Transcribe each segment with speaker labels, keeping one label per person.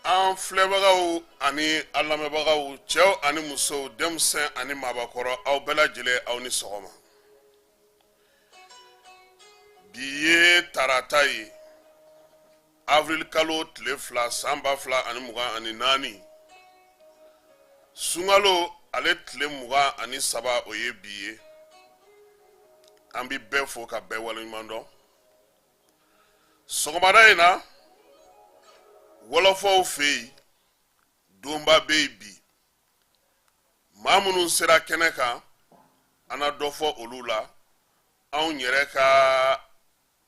Speaker 1: An filɛbagaw ani an lamɛnbagaw, cɛw ani musow, denmisɛn ani maabakɔrɔ, aw bɛɛ lajɛlen, aw ni sɔgɔma. Bi ye tarata ye, avril kalo tile 2, san 2024, sunkalo ale tile 23, o ye bi ye. An bɛ bɛɛ fo ka bɛɛ waleɲuman dɔn. Sɔgɔmada in na, wɔlɔfɔw fɛ yen, donba bɛ yen bi. Maa minnu sera kɛnɛ kan, an na dɔ fɔ olu la. Anw yɛrɛ ka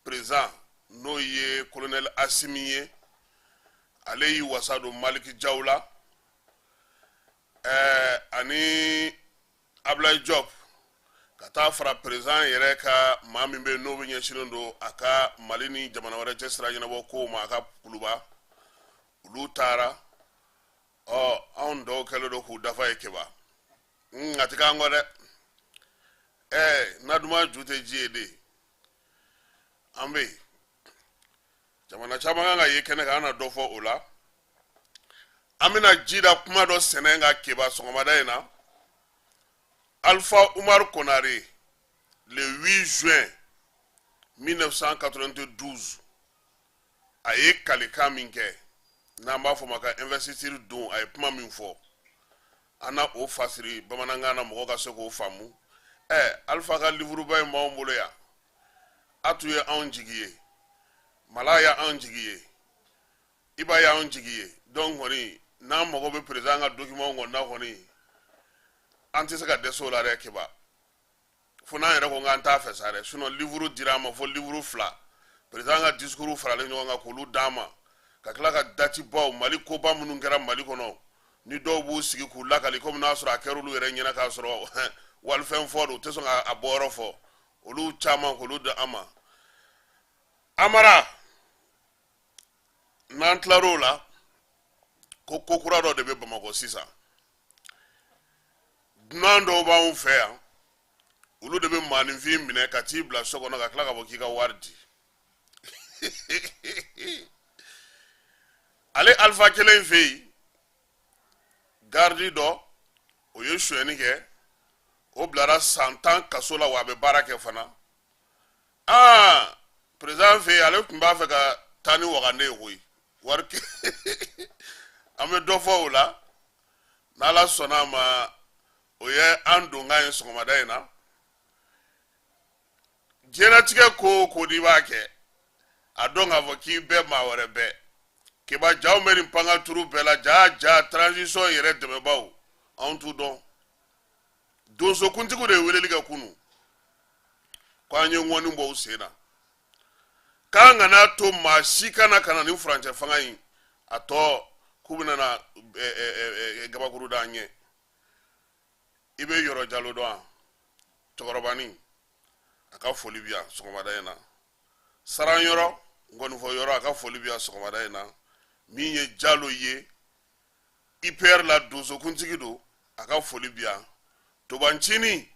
Speaker 1: président, n'o ye colonel Asimi ye, ale y'i wasa don Maliki Jaw la ani Ablaye Diop, ka taa fara président yɛrɛ ka maa min bɛ, n'o bɛ ɲɛsinnen don a ka Mali ni jamana wɛrɛ cɛ sira ɲɛnabɔ kow ma, a ka kuluba, olu taara. Ɔ, anw dɔw kɛlen don k'u dafa ye. Keba, a tɛ k'an kɔ dɛ. Na duman ju tɛ ji ye de. An bɛ yen, jamana caman kan ka ye kɛnɛ kan, an na dɔ fɔ o la. An bɛna ji da kuma dɔ sɛnɛ ka Keba sɔgɔmada in na. Alpha Umar Konare, le 8 juin 1992, a ye kalikan min kɛ, n'an b'a fɔ ma ka investiture don, a ye kuma min fɔ, an na o fasiri bamanankan na, mɔgɔ ka se k'o faamu. Alpha ka livuruba in b'anw bolo yan. A tun ye anw jigi ye, Mala y'anw jigi ye, Iba y'anw jigi ye. Donc kɔni, n'an mago bɛ président ka document kɔni na kɔni, an tɛ se ka dɛsɛ o la dɛ, Keba. Fo n'an yɛrɛ ko k'an t'a fɛ sa dɛ. Sinon livre dira an ma, fo livre fila, président ka discours faralen ɲɔgɔn kan k'olu d'an ma, ka tila ka date baw, Mali koba minnu kɛra Mali kɔnɔ, ni dɔw b'u sigi k'u lakali komi n'a sɔrɔ a kɛra olu yɛrɛ ɲɛna, k'a sɔrɔ walifɛn fɔ don, u tɛ sɔn k'a bɔyɔrɔ fɔ, olu caman k'olu di an ma. Amara, n'an tilar'o la, ko ko kura dɔ de bɛ Bamakɔ sisan. Dunan dɔw b'anw fɛ yan, olu de bɛ maaninfin minɛ ka t'i bila so kɔnɔ, ka tila ka fɔ k'i ka wari di. Ale Alifa kelen fɛ yen, garidi dɔ, o ye sonyɛni kɛ, o bilara san 10 kaso la, wa a bɛ baara kɛ fana. Aa, président fɛ yen, ale tun b'a fɛ ka taa ni wagande ye koyi, wari. An bɛ dɔ fɔ o la n'Ala sɔnna a ma. O ye an donkan ye sɔgɔmada in na. Diɲɛlatigɛ ko o ko n'i b'a kɛ, a dɔn k'a fɔ k'i bɛɛ maa wɛrɛ bɛɛ. Keba, jaw bɛ nin pangaturu bɛɛ la. Ja ja, transition yɛrɛ dɛmɛbaaw, anw t'u dɔn. Donsokuntigiw de ye weleli kɛ kunu ko an ye ŋɔni bɔ u sen na, k'an kana to maa si kana ka na ni furancɛ fanga in a tɔ k'u bɛna na gabakuru da an ɲɛ. I bɛ Yɔrɔ Jalo dɔn wa? Cɛkɔrɔbanin, a ka foli bi yan sɔgɔmada in na. Saran yɔrɔ, ngɔnifɔ yɔrɔ, a ka foli bi yan sɔgɔmada in na. Min ye Jalo ye IPR la, donsokuntigi don, a ka foli bi yan. Tobancinin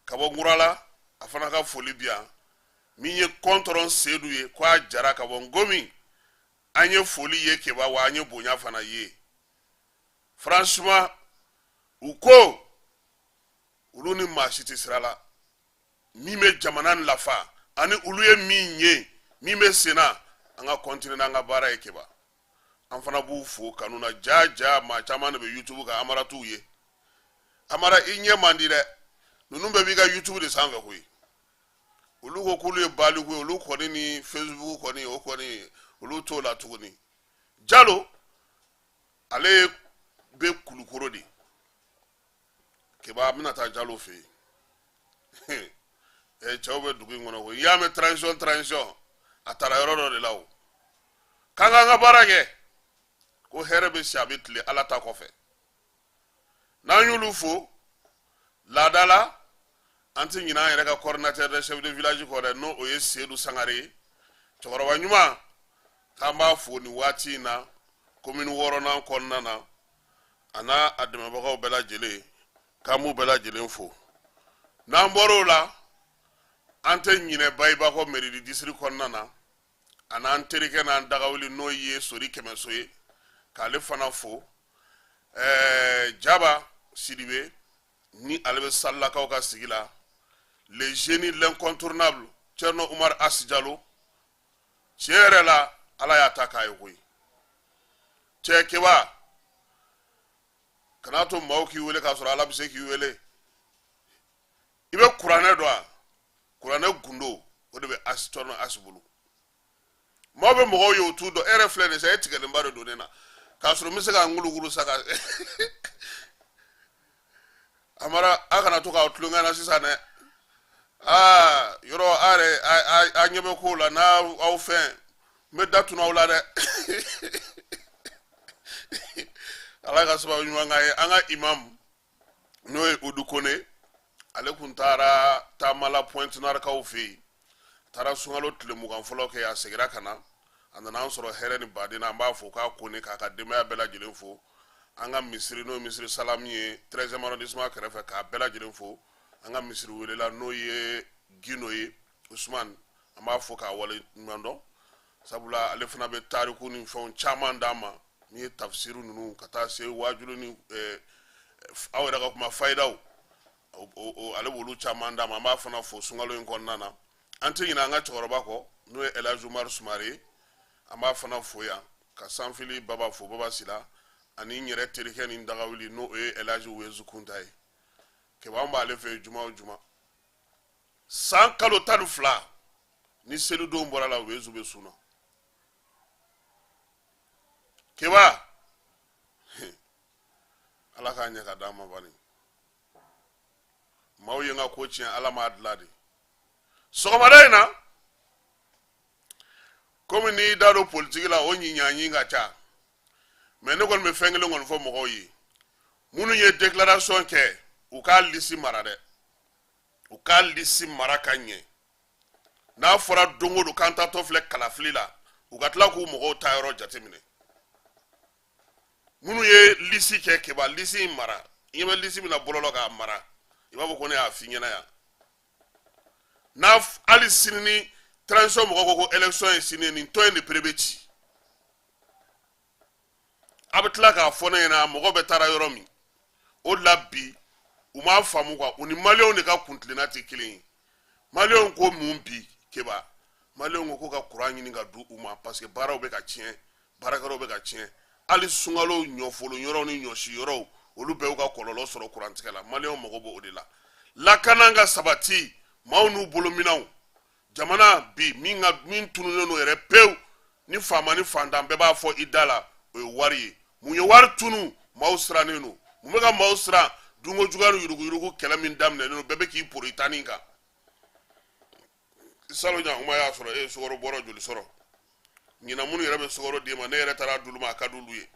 Speaker 1: ka bɔ Nkurala, a fana ka foli bi yan. Min ye Kɔntɔrɔn Sedu ye, ko a jara ka bɔ Ngomi, an ye foli ye Keba, wa an ye bonya fana ye. Franchement, u ko olu ni maa si tɛ sira la min bɛ jamana lafa, ani olu ye min ye min bɛ sen na, an ka continuer n'an ka baara ye. Keba, an fana b'u fo kanu na. Ja ja, maa caman de bɛ YouTube kan, Amara t'u ye. Amara, i ɲɛ man di dɛ. Ninnu bɛɛ b'i ka YouTube de sanfɛ koyi. Olu ko k'olu ye baliku ye, olu kɔni ni Facebook kɔni, o kɔni, olu t'o la tuguni. Jalo, ale bɛ Kulukoro de. Keba, an bɛna taa Jalo fɛ yen. Cɛw bɛ dugu in kɔnɔ koyi. I y'a mɛn transition, transition, a taara yɔrɔ dɔ de la. O k'an k'an ka baara kɛ, ko hɛrɛ bɛ si, a bɛ tile, Ala ta kɔfɛ. N'an y'olu fo laada la, an tɛ ɲinɛ an yɛrɛ ka coordinateur de chef de village kɔ dɛ, n'o o ye Sedu Sangare ye, cɛkɔrɔba ɲuman, k'an b'a fo nin waati in na commune wɔɔrɔnan kɔnɔna na, a n'a a dɛmɛbagaw bɛɛ lajɛlen, k'an b'u bɛɛ lajɛlen fo. N'an bɔr'o la, an tɛ ɲinɛ Bayiba kɔ mairie du district kɔnɔna na, a n'an terikɛ n'an dagawuli, n'o ye Sori Kɛmɛso ye. K'ale fana fo. Jaba Sidibe ni ale bɛ Salilakaw ka sigi la, le génie, l'incontournable Thierno Oumar As Diallo. Tiɲɛ yɛrɛ la, Ala y'a ta k'a ye koyi. Cɛ Keba, kana to maaw k'i wele k'a sɔrɔ Ala bɛ se k'i wele. I bɛ kuranɛ dɔn wa? Kuranɛ gundo, o de bɛ As Thierno As bolo. Maaw bɛ mɔgɔw ye, o t'u dɔn. E yɛrɛ filɛ nin sa, e tigɛlenba de don ne na k'a sɔrɔ n bɛ se ka n kulukulu sa ka Amara. A kana to k'aw tulonkɛ na sisan dɛ. Aa, yɔrɔ a yɛrɛ a ɲɛ bɛ kow la n'aw fɛn, n bɛ da tunu aw la dɛ. Ala ka sababu ɲuman k'an ye. An ka imam, n'o ye Udu Kone, ale kun taara taama la Pointe Noire-kaw fɛ yen. A taara sunkalo tile 20 fɔlɔ kɛ, a segira ka na, a nana an sɔrɔ hɛrɛ ni baden na. An b'a fo k'a Kone, k'a ka denbaya bɛɛ lajɛlen fo. An ka misiri, n'o ye misiri Salami ye 13e arrondissement kɛrɛfɛ, k'a bɛɛ lajɛlen fo. An ka misiri welela, n'o ye Gindo ye, Usman, an b'a fo k'a wale ɲuman dɔn, sabula ale fana bɛ tariku ni fɛnw caman d'an ma, n'i ye tafsiru ninnu ka taa se waajulu ni aw yɛrɛ ka kuma fayidaw, ale b'olu caman d'an ma. An b'a fana fo sunkalo in kɔnɔna na. An tɛ ɲinɛ an ka cɛkɔrɔba kɔ, n'o ye Elhaji Umaru Sumare ye. An b'a fana fo yan, ka Sanfili Baba fo, Baba Sila, ani n yɛrɛ terikɛ ni dagawuli, n'o ye Elhaji Wezu Kunta ye. Keba, an b'ale fɛ yen juma o juma, san kalo 12 ni selidon bɔra la, Wezu bɛ sun na. Keba, Ala k'a ɲɛ ka d'an ma. Bani maaw ye n ka ko tiɲɛ, Ala m'a dilan de. Sɔgɔmada in na, komi n'i da don politiki la, o ɲiɲaɲi ka ca, mɛ ne kɔni bɛ fɛn kelen kɔni fɔ mɔgɔw ye: minnu ye déclaration kɛ, u k'a lisi mara dɛ, u k'a lisi mara ka ɲɛ. N'a fɔra don o don k'an taatɔ filɛ kalafili la, u ka tila k'u mɔgɔw ta yɔrɔ jateminɛ. Minnu ye lisi kɛ, Keba, lisi in mara. I ɲɛ bɛ lisi min na bɔlɔlɔ k'a mara, i b'a fɔ ko ne y'a f'i ɲɛna yan. N'a hali sini ni transition mɔgɔw ko ko élection ye sini ye, nin tɔn in de pere bɛ ci. A bɛ tila k'a fɔ ne ɲɛna mɔgɔ bɛ taara yɔrɔ min. O de la bi u m'a faamu quoi, u ni maliyɛnw de ka kuntilenna tɛ kelen ye. Maliyɛnw ko mun bi, Keba? Maliyɛnw ko ko ka kuran ɲini ka di u ma, parce que baaraw bɛ ka tiɲɛ, baarakɛyɔrɔw bɛ ka tiɲɛ, hali sunkalo ɲɔfolo yɔrɔw ni ɲɔsi yɔrɔw, olu bɛɛ y'u ka kɔlɔlɔ sɔrɔ kurantigɛ la. Maliyɛnw mago b'o de la, lakana ka sabati, maaw n'u bolominɛnw. Jamana bi min ka min tununnen don yɛrɛ pewu, ni faama ni fantan bɛɛ b'a fɔ i da la, o ye wari ye. Mun ye wari tunu? Maaw sirannen don. Mun bɛ ka maaw siran? Dunko juguya ni yuruguyurugu kɛlɛ min daminɛnen don, bɛɛ bɛ k'i poro i tanin kan. Salon ɲakuma y'a sɔrɔ e ye sukaro bɔrɔ joli sɔrɔ ɲinan? Minnu yɛrɛ bɛ sukaro d'e ma, ne yɛrɛ taara d'olu ma, a ka d'olu ye.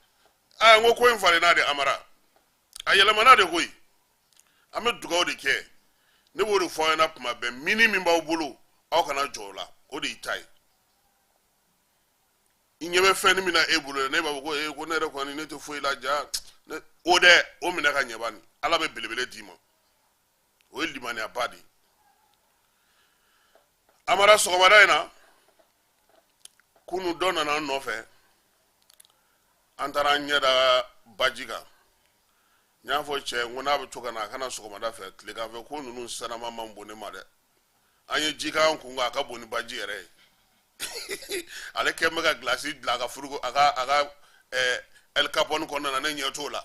Speaker 1: Aa, n ko ko in falenna de, Amara, a yɛlɛmana de koyi. An bɛ dugawu de kɛ. Ne b'o de fɔ aw ɲɛna tuma bɛɛ: mini min b'aw bolo, aw kana jɔ o la, o de y'i ta ye. I ɲɛ bɛ fɛn min na e bolo, ne b'a fɔ ko ee, ko ne yɛrɛ kɔni, ne tɛ foyi la ja o dɛ, o minɛ ka ɲɛ bani, Ala bɛ belebele d'i ma. O ye limaniyaba de ye. Amara, sɔgɔmada in na, kunu dɔ nana an nɔfɛ, an taara an ɲɛ da baji kan. N y'a fɔ cɛ, n ko n'a bɛ to ka na, a ka na sɔgɔmada fɛ. Tilegan fɛ ko ninnu sanama man bon ne ma dɛ. An ye ji k'an kun kan, a ka bon ni baji yɛrɛ ye. Ale kɛn bɛ ka gilasi bila a ka furuko, a ka El Capone kɔnɔna na, ne ɲɛ t'o la.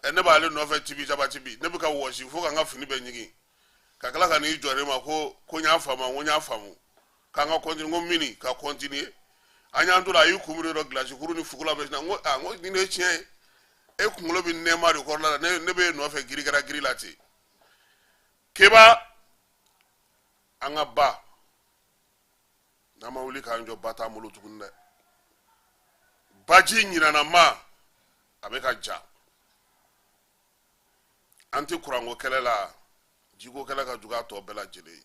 Speaker 1: Ne b'ale nɔfɛ tibi jaba tibi, ne bɛ ka wɔsi fo ka n ka fini bɛɛ ɲigin, ka tila ka n'i jɔ ne ma ko n y'a faamu, ko n y'a faamu, k'an ka continuer. N ko mini ka continuer. An y'an to la, a y'i kun yɔrɔ gilasi kuru ni fugula bɛ sin na. N ko aa, n ko nin de ye tiɲɛ ye, e kunkolo bɛ nɛɛma de kɔrɔla la, ne bɛ e nɔfɛ girikara giri la ten. Keba, an ka ba, n'an ma wuli k'an jɔ, ba t'an bolo tuguni dɛ. Baji ɲinanama a bɛ ka ja. An tɛ kuranko kɛlɛ la, jiko kɛlɛ ka jugu a tɔ bɛɛ lajɛlen ye.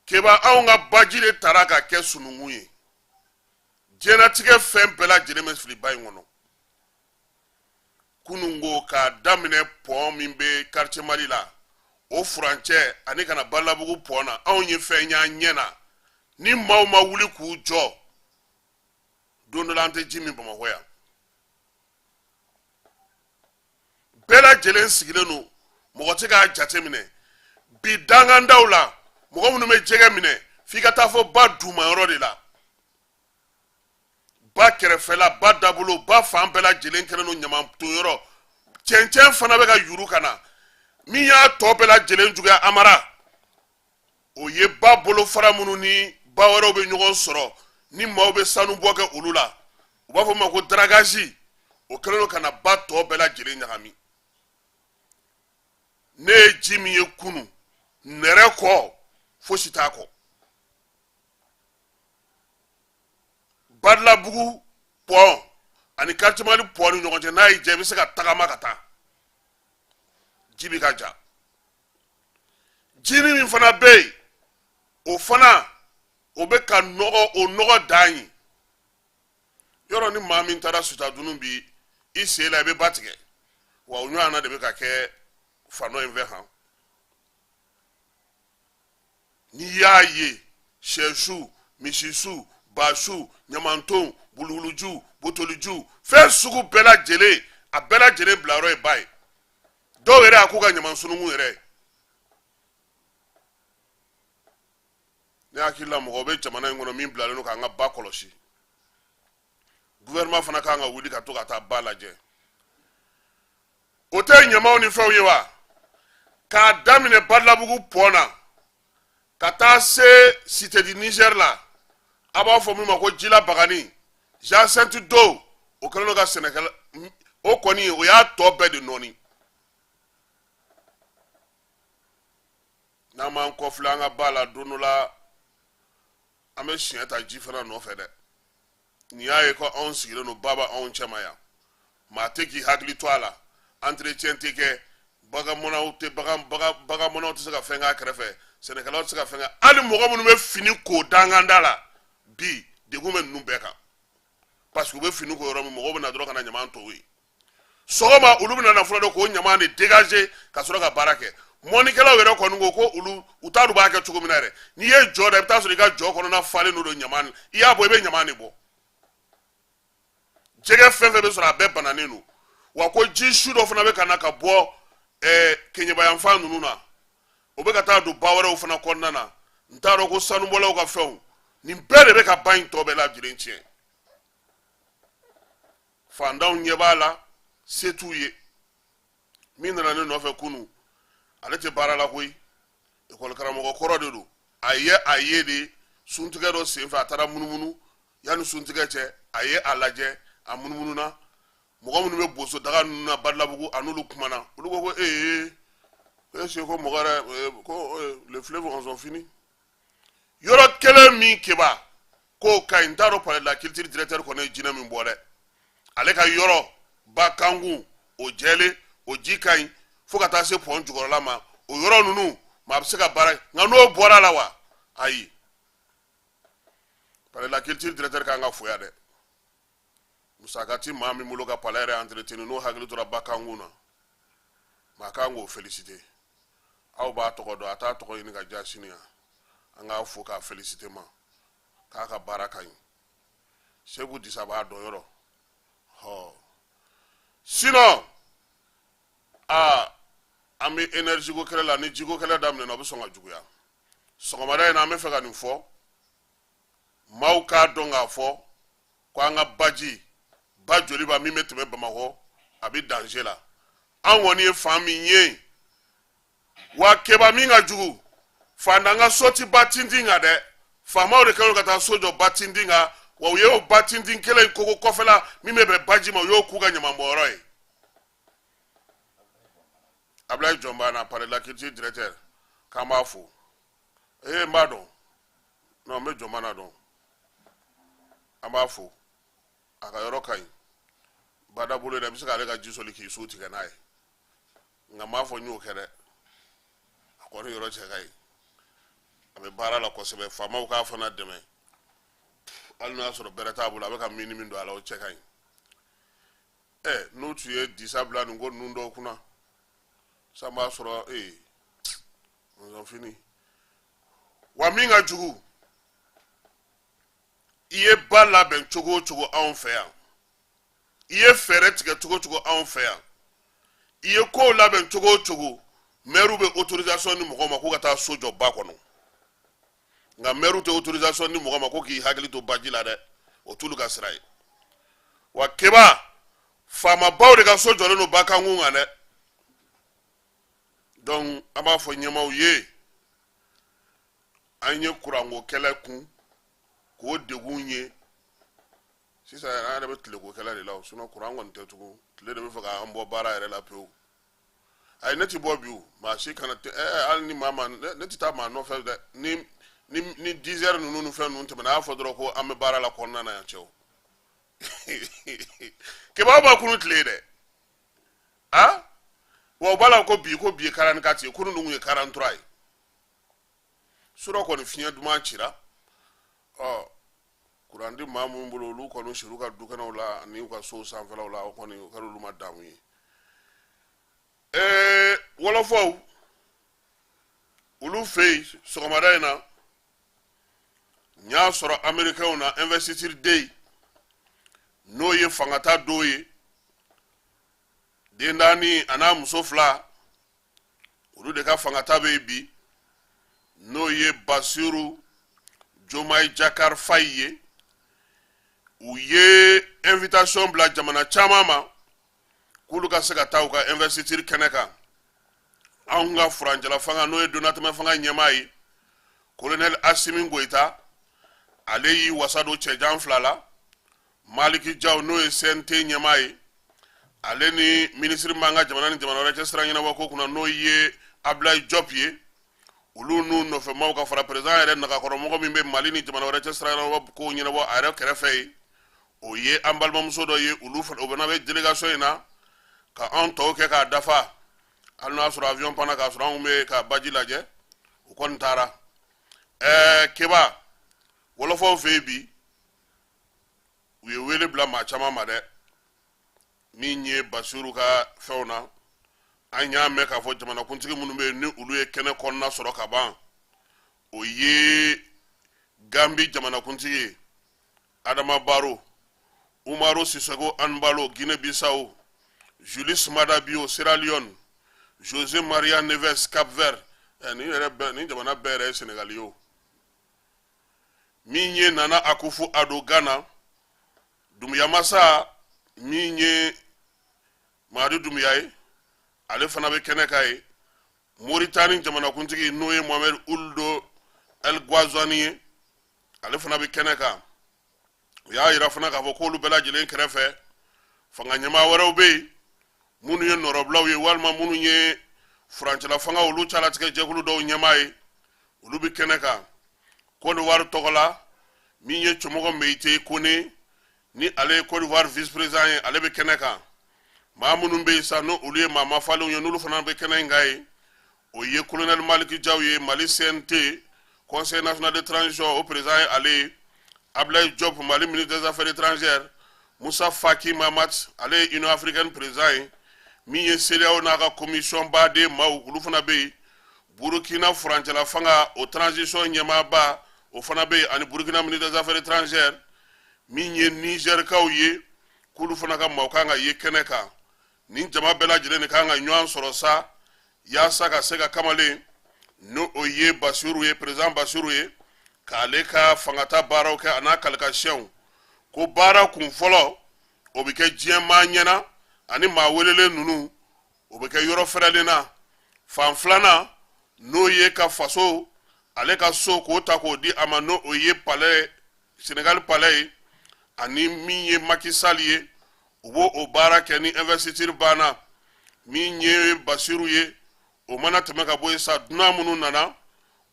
Speaker 1: Keba, anw ka baji de tara ka kɛ sununkun ye. Diɲɛnatigɛ fɛn bɛɛ lajɛlen bɛ fili ba in kɔnɔ. Kunun ko k'a daminɛ pɔn min bɛ quartier Mali la, o furancɛ ani ka na Balabugu pɔn na, anw ye fɛn y'an ɲɛ na. Ni maaw ma wuli k'u jɔ, Don dɔ la an tɛ ji min Bamakɔ yan. Bɛɛ lajɛlen sigilen don, mɔgɔ tɛ k'a jateminɛ. Bi dangandaw la, mɔgɔ minnu bɛ jɛgɛ minɛ, f'i ka taa fɔ ba dumayɔrɔ de la, ba kɛrɛfɛla, ba dabolo, ba fan bɛɛ lajɛlen kɛlen don ɲamanton yɔrɔ. Cɛncɛn fana bɛ ka yuru ka na. Min y'a tɔ bɛɛ lajɛlen juguya, Amara, o ye ba bolofara minnu ni ba wɛrɛw bɛ ɲɔgɔn sɔrɔ, ni maaw bɛ sanu bɔ kɛ olu la, u b'a fɔ o ma ko dragage. O kɛlen don ka na ba tɔ bɛɛ lajɛlen ɲagami. Ne ye ji min ye kunu, nɛrɛ kɔ fosi t'a kɔ. Badalabugu pɔn ani Quartier Mali pɔn ni ɲɔgɔn cɛ, n'a y'i diya i bɛ se ka tagama ka taa. Ji bɛ ka ja. Jini min fana bɛ yen, o fana o bɛ ka nɔgɔ, o nɔgɔ dan ye. Yɔrɔ ni maa min taara Sutadunu bi, i sen la i bɛ ba tigɛ. Wa o ɲɔgɔnna de bɛ ka kɛ fan dɔ in fɛ han. N'i y'a ye sɛsu, misisu, basu, ɲamanton, bulubuluju, botoliju, fɛn sugu bɛɛ lajɛlen, a bɛɛ lajɛlen bilayɔrɔ ye ba ye. Dɔw yɛrɛ y'a k'u ka ɲaman sununkun yɛrɛ ye. Ne hakili la, mɔgɔ bɛ jamana in kɔnɔ min bilalen don k'an ka ba kɔlɔsi. Gouvernement fana kan ka wuli ka to ka taa ba lajɛ. O tɛ ɲamaw ni fɛnw ye wa? K'a daminɛ Badalabugu pɔn na ka taa se Cité du Niger la, a b'a fɔ min ma ko Jila Bagani, Jacinthe d'eau, o kɛlen don ka sɛnɛkɛla, o kɔni o y'a tɔ bɛɛ de nɔɔni. N'an m'an kɔfilɛ an ka ba la, don dɔ la an bɛ siɲɛ ta ji fana nɔfɛ dɛ. Nin y'a ye ko anw sigilen don, ba b'anw cɛma yan, maa tɛ k'i hakili to a la, entretien tɛ kɛ, baganmɔnaw tɛ, bagan bagan baganmɔnaw tɛ se ka fɛn k'a kɛrɛfɛ, sɛnɛkɛlaw tɛ se ka fɛn kɛ, hali mɔgɔ minnu bɛ fini ko danganda la bi, degun bɛ ninnu bɛɛ kan, parce que u bɛ fini ko yɔrɔ min, mɔgɔw bɛ na dɔrɔn ka na ɲaman to yen. Sɔgɔma olu bɛna na fɔlɔ de k'o ɲaman de dégager ka sɔrɔ ka baara kɛ. Mɔnikɛlaw yɛrɛ kɔni ko ko olu u t'a dɔn u b'a kɛ cogo min na yɛrɛ. N'i ye jɔ da, i bɛ taa sɔrɔ i ka jɔ kɔnɔna falen don ɲaman, i y'a bɔ, i bɛ ɲaman de bɔ. Jɛgɛ fɛn fɛn bɛ sɔrɔ, a bɛɛ bananen don. Wa ko ji su dɔ fana bɛ ka na ka bɔ keɲɛbayanfan ninnu na, o bɛ ka taa don ba wɛrɛw fana kɔnɔna na. N t'a dɔn ko sanubɔlaw ka fɛnw, nin bɛɛ de bɛ ka ba in tɔ bɛɛ lajɛlen tiɲɛ. Fantanw ɲɛ b'a la, se t'u ye. Min nana ne nɔfɛ kunu, ale tɛ baara la koyi, ekɔli karamɔgɔ kɔrɔ de don. A ye a ye de suntigɛ dɔ senfɛ, a taara munumunu yanni suntigɛ cɛ, a ye a lajɛ, a munumununa. Mɔgɔ minnu bɛ boso daga ninnu na Badalabugu, a n'olu kumana, olu ko ko ee, est-ce que ko mɔgɔ yɛrɛ ko le fleuve en sont fini. Yɔrɔ kelen min keba k'o ka ɲi, n t'a dɔn palais de la culture directeur kɔni ye jinɛ min bɔ dɛ, ale ka yɔrɔ ba kankun, o jɛlen, o ji ka ɲi fo ka taa se pɔn jukɔrɔla ma. O yɔrɔ ninnu, maa bɛ se ka baara, nka n'o bɔra la wa, ayi. Palais de la culture directeur kan ka fo yan dɛ. Musaka ti maa min bolo ka palais yɛrɛ entretenir, n'o hakili tora ba kankun na, maa kan k'o féliciter. Aw b'a tɔgɔ dɔn, a t'a tɔgɔ ɲini ka diya sini yan. An k'a fo k'a féliciter ma k'a ka baara ka ɲi. Segu Disa b'a dɔn yɔrɔ hɔ. Sinon aa, an bɛ énergie ko kɛlɛ la, ni jiko kɛlɛ daminɛna, o bɛ sɔn ka juguya. Sɔgɔmada in na, an bɛ fɛ ka nin fɔ maaw k'a dɔn k'a fɔ ko an ka baji ba Joliba min bɛ tɛmɛ Bamakɔ, a bɛ danger la. An kɔni ye fan min ye wa, keba min ka jugu, fantan ka so ti ba tintin kan dɛ. Faamaw de kɛlen ka taa so jɔ ba tintin kan. Wa u y'o ba tintin kelen in kogo kɔfɛla min bɛ bɛn baji ma, u y'o k'u ka ɲamanbɔnyɔrɔ ye. Abulayi Jɔnbana, palais de la culture directeur, k'an b'a fo. Ee, n b'a dɔn, non, n bɛ Jɔnbana dɔn. An b'a fo, a ka yɔrɔ ka ɲi badabolo yɛrɛ, i bɛ se k'ale ka ji soli k'i su tigɛ n'a ye, nka n m'a fɔ n y'o kɛ dɛ. A kɔni yɔrɔ cɛ ka ɲi, a bɛ baara la kosɛbɛ. Faamaw k'a fana dɛmɛ, hali n'o y'a sɔrɔ bɛrɛ t'a bolo, a bɛ ka min min don a la, o cɛ ka ɲi. Ɛ, n'u tun ye disa bila nin ko ninnu dɔw kunna san, b'a sɔrɔ ee fini wa. Min ka jugu, I ye ba labɛn cogo o cogo anw fɛ yan, i ye fɛɛrɛ tigɛ cogo o cogo anw fɛ yan, i ye kow labɛn cogo o cogo, mɛriw bɛ autorisation di mɔgɔw ma k'u ka taa so jɔ ba kɔnɔ. Nka mɛriw tɛ autorisation di mɔgɔ ma ko k'i hakili to baji la dɛ, o t'olu ka sira ye. Wa Keba, faamabaw de ka so jɔlen don ba kankun kan dɛ. Donc an b'a fɔ ɲɛmaaw ye, an ye kuranko kɛlɛ kun k'o degun ye. Sisan yɛrɛ an yɛrɛ bɛ tileko kɛlɛ de la o, sinon kuran kɔni tɛ tugun. Tile de bɛ fɛ k'an bɔ baara yɛrɛ la pewu. Ayi, ne ti bɔ bi o, maa si kana tɛ ɛ hali ni maa ma ne ti taa maa nɔfɛ dɛ. Ni 10 heures ninnu ni fɛn ninnu tɛmɛna, a y'a fɔ dɔrɔn ko an bɛ baara la kɔnɔna na yan cɛw. Keba, aw b'a kunu tile ye dɛ. A wa u b'a la ko bi, ko bi ye 44 ye, kunun dun ye 43 ye. Surɔ kɔni fiɲɛ duman cira. Ɔ kuran ti maa minnu bolo, olu kɔni sir'u ka dukɛnɛw la ani u ka sow sanfɛlaw la, o kɔni o kɛra olu ma damu ye. Wɔlɔfɔw olu fɛ yen sɔgɔmada in na, n y'a sɔrɔ amerikɛnw na investiture day, n'o ye fangata don ye. Den naani a n'a muso fila, olu de ka fangata bɛ yen bi, n'o ye Basiru Jomayi Jakar Fayi ye. U ye invitation bila jamana caman ma k'olu ka se ka taa u ka investiture kɛnɛ kan. Anw ka furancɛla fanga, n'o ye donnatɛmɛ fanga ɲɛmaa ye, Colonel Asimi Goyita, ale y'i wasa don cɛjan fila la. Maliki Jaw, n'o ye CNT ɲɛmaa ye, ale ni minisiri b'an ka jamana ni jamana wɛrɛ cɛ sira ɲɛnabɔ ko kunna, n'o ye Ablaye Diop ye, olu n'u nɔfɛmaw ka fara président yɛrɛ nagakɔrɔmɔgɔ min bɛ Mali ni jamana wɛrɛ cɛ sira ɲɛnabɔ ko ɲɛnabɔ a yɛrɛ kɛrɛfɛ ye, o ye an balimamuso dɔ ye. Olu fana, o fana bɛ délégation in na ka anw tɔw kɛ k'a dafa. Hali n'a sɔrɔ avion panna k'a sɔrɔ anw bɛ ka baji lajɛ, u kɔni taara. Keba, wɔlɔfɔw fɛ yen bi, u ye wele bila maa caman ma dɛ. Min ye Basiru ka fɛnw na, an y'a mɛn k'a fɔ jamanakuntigi minnu bɛ yen ni olu ye kɛnɛ kɔnɔna sɔrɔ ka ban, o ye Gambi jamanakuntigi ye Adama Baro, Umaru Sisoko Anbalo Guinée Bissau, Julius Maada Bio Sierra Leone, José Maria Neves Cap Vert. Nin yɛrɛ bɛɛ, nin jamana bɛɛ yɛrɛ ye Senegali ye o. Min ye Nana Akufo Addo Ghana, Dumbuya masa min ye Mamadi Dumbuya ye, ale fana bɛ kɛnɛ kan ye. Moritani jamanakuntigi, n'o ye Mohamed Ould El Ghazouani ye, ale fana bɛ kɛnɛ kan. U y'a yira fana k'a fɔ k'olu bɛɛ lajɛlen kɛrɛfɛ, fanga ɲɛmaa wɛrɛw bɛ yen minnu ye nɔrɔbilaw ye walima minnu ye furancɛla fanga olu calatigɛ jɛkulu dɔw ɲɛmaa ye, olu bɛ kɛnɛ kan. Côte d'Ivoire tɔgɔ la, min ye Cɔmɔgɔ Meyite Kone, ni ale ye Côte d'Ivoire vice président ye, ale bɛ kɛnɛ kan. Maa minnu bɛ yen sa, n'o olu ye maa mafalenw ye, n'olu fana bɛ kɛnɛ in kan ye, o ye colonel Maliki Jaw ye, Mali CNT, Conseil national de transition, o président ye ale ye, Ablaye Diop, Mali ministre des Affaires étrangères, Moussa Faki Mahamat, ale ye Union africaine président ye. Min ye CEDEAO n'a ka commission baden maaw, olu fana bɛ yen. Burukina furancɛla fanga o transition ɲɛmaaba, o fana bɛ yen, ani Burukina ministre des Affaires étrangères. Min ye Nizɛrikaw ye, k'olu fana ka maaw kan ka ye kɛnɛ kan. Nin jama bɛɛ lajɛlen de kan ka ɲɔgɔn sɔrɔ sa, yaasa ka se ka kamalen, n'o o ye Basiru ye, président Basiru ye, k'ale ka fangata baaraw kɛ a n'a kalikasiyɛnw. Ko baara kun fɔlɔ, o bɛ kɛ diɲɛ maa ɲɛna ani maa welelen ninnu, o bɛ kɛ yɔrɔ fɛrɛlen na. Fan filanan, n'o ye ka faso ale ka so k'o ta k'o di a ma, n'o o ye palais, Senegal palais ye, ani min ye Macky Sall ye, u b'o o baara kɛ ni investiture banna. Min ye Basiru ye, o mana tɛmɛ ka bɔ yen sa, dunan minnu nana,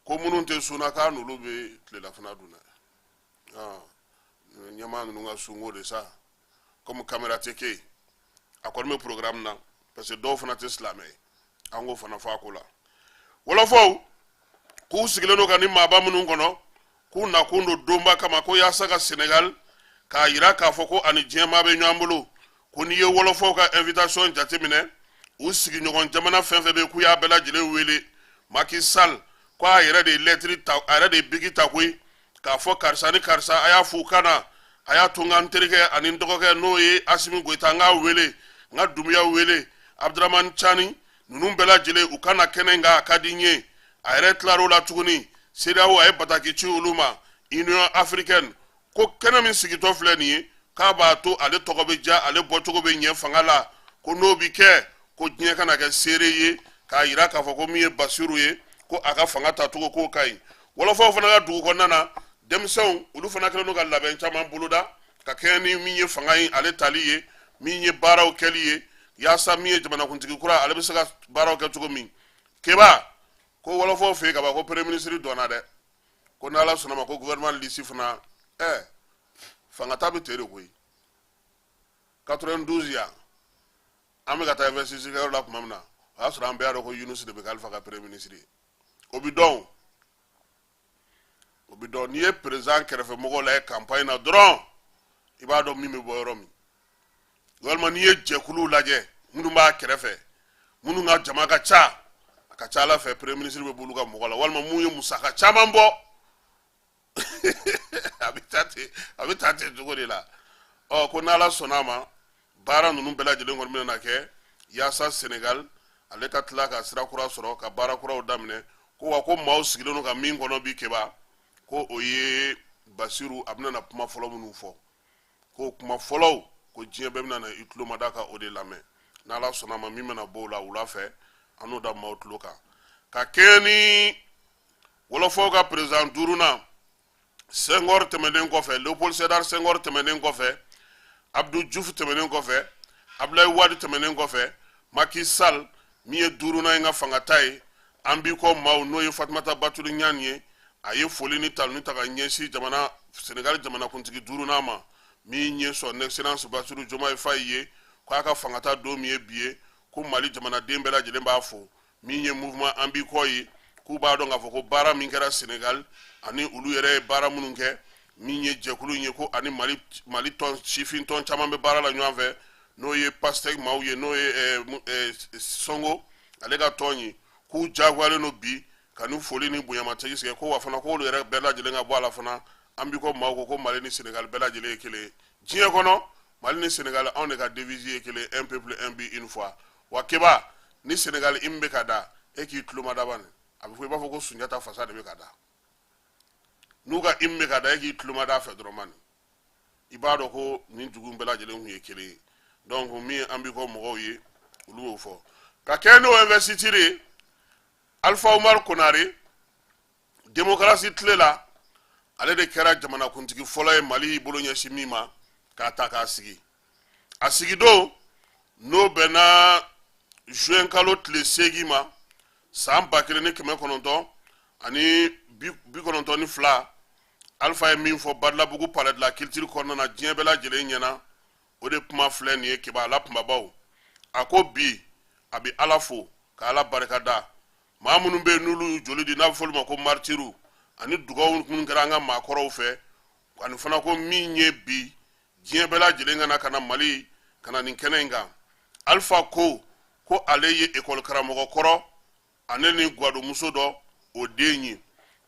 Speaker 1: ko minnu tɛ sun na, k'a n'olu bɛ tilelafana dun dɛ. Ɲɛmaa ninnu ka sunko de sa, komi kamera tɛ kɛ yen, a kɔni bɛ programme na, parce que dɔw fana tɛ silamɛ ye, an k'o fana fɔ a ko la. Wɔlɔfɔw k'u sigilen don ka ni maaba minnu kɔnɔ, k'u nakun don donba kama, ko yaasa ka Senegal k'a yira k'a fɔ ko ani diɲɛmaa bɛ ɲɔgɔn bolo. Ko n'i ye wɔlɔfɔw ka invitation jateminɛ, u sigiɲɔgɔn jamana fɛn fɛn bɛ yen, k'u y'a bɛɛ lajɛlen wele. Macky Sall ko a yɛrɛ de ye lɛtiri ta, a yɛrɛ de ye biki ta koyi. K'a fɔ karisa ni karisa, a y'a f'u ka na, a y'a to n ka n terikɛ ani n dɔgɔkɛ, n'o ye Asimi Goyita, n k'a wele, n ka Dunbiya wele, Abudramani Cani, ninnu bɛɛ lajɛlen, u ka na kɛnɛ in kan, a ka di n ye. A yɛrɛ tilar'o la tuguni, CEDEAO, a ye bataki ci olu ma, Union africaine, ko kɛnɛ min sigitɔ filɛ nin ye, k'a b'a to ale tɔgɔ bɛ diya, ale bɔcogo bɛ ɲɛ fanga la, ko n'o bi kɛ, ko diɲɛ kana kɛ seere ye k'a yira k'a fɔ ko min ye Basiru ye, ko a ka fanga tacogo k'o ka ɲi. Wɔlɔfɔw fana ka dugu kɔnɔna na, denmisɛnw, olu fana kɛlen don ka labɛn caman boloda ka kɛɲɛ ni min ye fanga ye ale tali ye, min ye baaraw kɛli ye, yaasa min ye jamanakuntigi kura, ale bɛ se ka baaraw kɛ cogo min. Keba ko wɔlɔfɔw fɛ yen kaban, ko premier ministre dɔnna dɛ, ko n'Ala sɔnna ma, ko gouvernement liste fana. Fanga ta bɛ ten de koyi. 92 yan, an bɛ ka taa investiture kɛyɔrɔ la tuma min na, o y'a sɔrɔ an bɛɛ y'a dɔn ko Yunus de bɛ kɛ Alifa ka premier ministre ye. O bɛ dɔn, o bɛ dɔn. N'i ye président kɛrɛfɛ mɔgɔw lajɛ campagne na dɔrɔn, i b'a dɔn min bɛ bɔ yɔrɔ min. Walima n'i ye jɛkuluw lajɛ minnu b'a kɛrɛfɛ, minnu ka jama ka ca, a ka ca ala fɛ premier ministre bɛ b'olu ka mɔgɔ la, walima mun ye musaka caman bɔ. A bɛ taa ten, a bɛ taa ten cogo de la. Ɔ, ko n'Ala sɔnna a ma, baara ninnu bɛɛ lajɛlen kɔni bɛna kɛ yaasa Senegal ale ka tila ka sira kura sɔrɔ ka baara kuraw daminɛ. Ko wa, ko maaw sigilen don ka min kɔnɔ bi, Keba, ko o ye Basiru, a bɛna na kuma fɔlɔ minnu fɔ, ko kuma fɔlɔw, ko diɲɛ bɛɛ bɛna na i tulo mada ka o de lamɛn. N'Ala sɔnna a ma, min bɛna bɔ o la wula fɛ, an n'o da maaw tulo kan. Ka kɛɲɛ ni wɔlɔfɔw ka président duurunan Senghor tɛmɛnen kɔfɛ, Léopold Sédar Senghor tɛmɛnen kɔfɛ, Abdou Diouf tɛmɛnen kɔfɛ, Abdoulaye Wade tɛmɛnen kɔfɛ, Macky Sall min ye duurunan in ka fangata ye, an b'i kɔ maaw, n'o ye Fatumata Batuli Ɲani ye, a ye foli ni taluni ta ka ɲɛsin jamana Senegal jamanakuntigi duurunan ma, min ye Son Excellence Bassirou Diomaye Faye ye, k'a ka fangata don min ye bi ye, ko Mali jamanaden bɛɛ lajɛlen b'a fo. Min ye mouvement an b'i kɔ ye, k'u b'a dɔn k'a fɔ ko baara min kɛra Senegal ani olu yɛrɛ ye baara minnu kɛ, min ye jɛkulu in ye, ko ani Mali tɔn sifin tɔn caman bɛ baara la ɲɔgɔn fɛ, n'o ye Pastef maaw ye, n'o ye Sonko ale ka tɔn ye, k'u jagoyalen don bi ka ni foli ni bonyamasegin sigi. Ko wa fana, k'olu yɛrɛ bɛɛ lajɛlen ka bɔ a la fana, an b'i kɔ maaw ko Mali ni Senegal bɛɛ lajɛlen ye kelen ye diɲɛ kɔnɔ. Mali ni Senegal, anw de ka devise ye kelen: un peuple, un but, une foi. Wa Keba, ni Senegal hymne bɛ ka da, e k'i tulo mada bani, a bɛ fɔ i b'a fɔ ko Sunjata fasa de bɛ ka da. N'u ka hymne bɛ ka da, e k'i tulo mada a fɛ dɔrɔn mani, i b'a dɔn ko nin dugu bɛɛ lajɛlen tun ye kelen ye. Donc min an b'i kɔ mɔgɔw ye, olu y'o fɔ. Ka kɛ n'o investiture ye, Alpha Oumar Konare, démocratie tile la, ale de kɛra jamanakuntigi fɔlɔ ye Mali y'i bolo ɲɛsin min ma k'a ta k'a sigi. A sigidon, n'o bɛnna juin kalo tile 8 ma, san 1992, Alpha ye min fɔ Badalabugu Palais de la Culture kɔnɔna na diɲɛ bɛɛ lajɛlen ɲɛna, o de kuma filɛ nin ye. Keba ala kunbabaw, a ko bi a bɛ Ala fo ka Ala barika da, maa minnu bɛ yen n'olu y'u joli di, n'a bɛ fɔ olu ma ko maritiru, ani dugawu minnu kɛra an ka maakɔrɔw fɛ, ani fana ko min ye bi diɲɛ bɛɛ lajɛlen ka na ka na Mali ka na nin kɛnɛ in kan. Alpha ko ale ye ekɔli karamɔgɔ kɔrɔ ani ni gwadonmuso dɔ o den ye,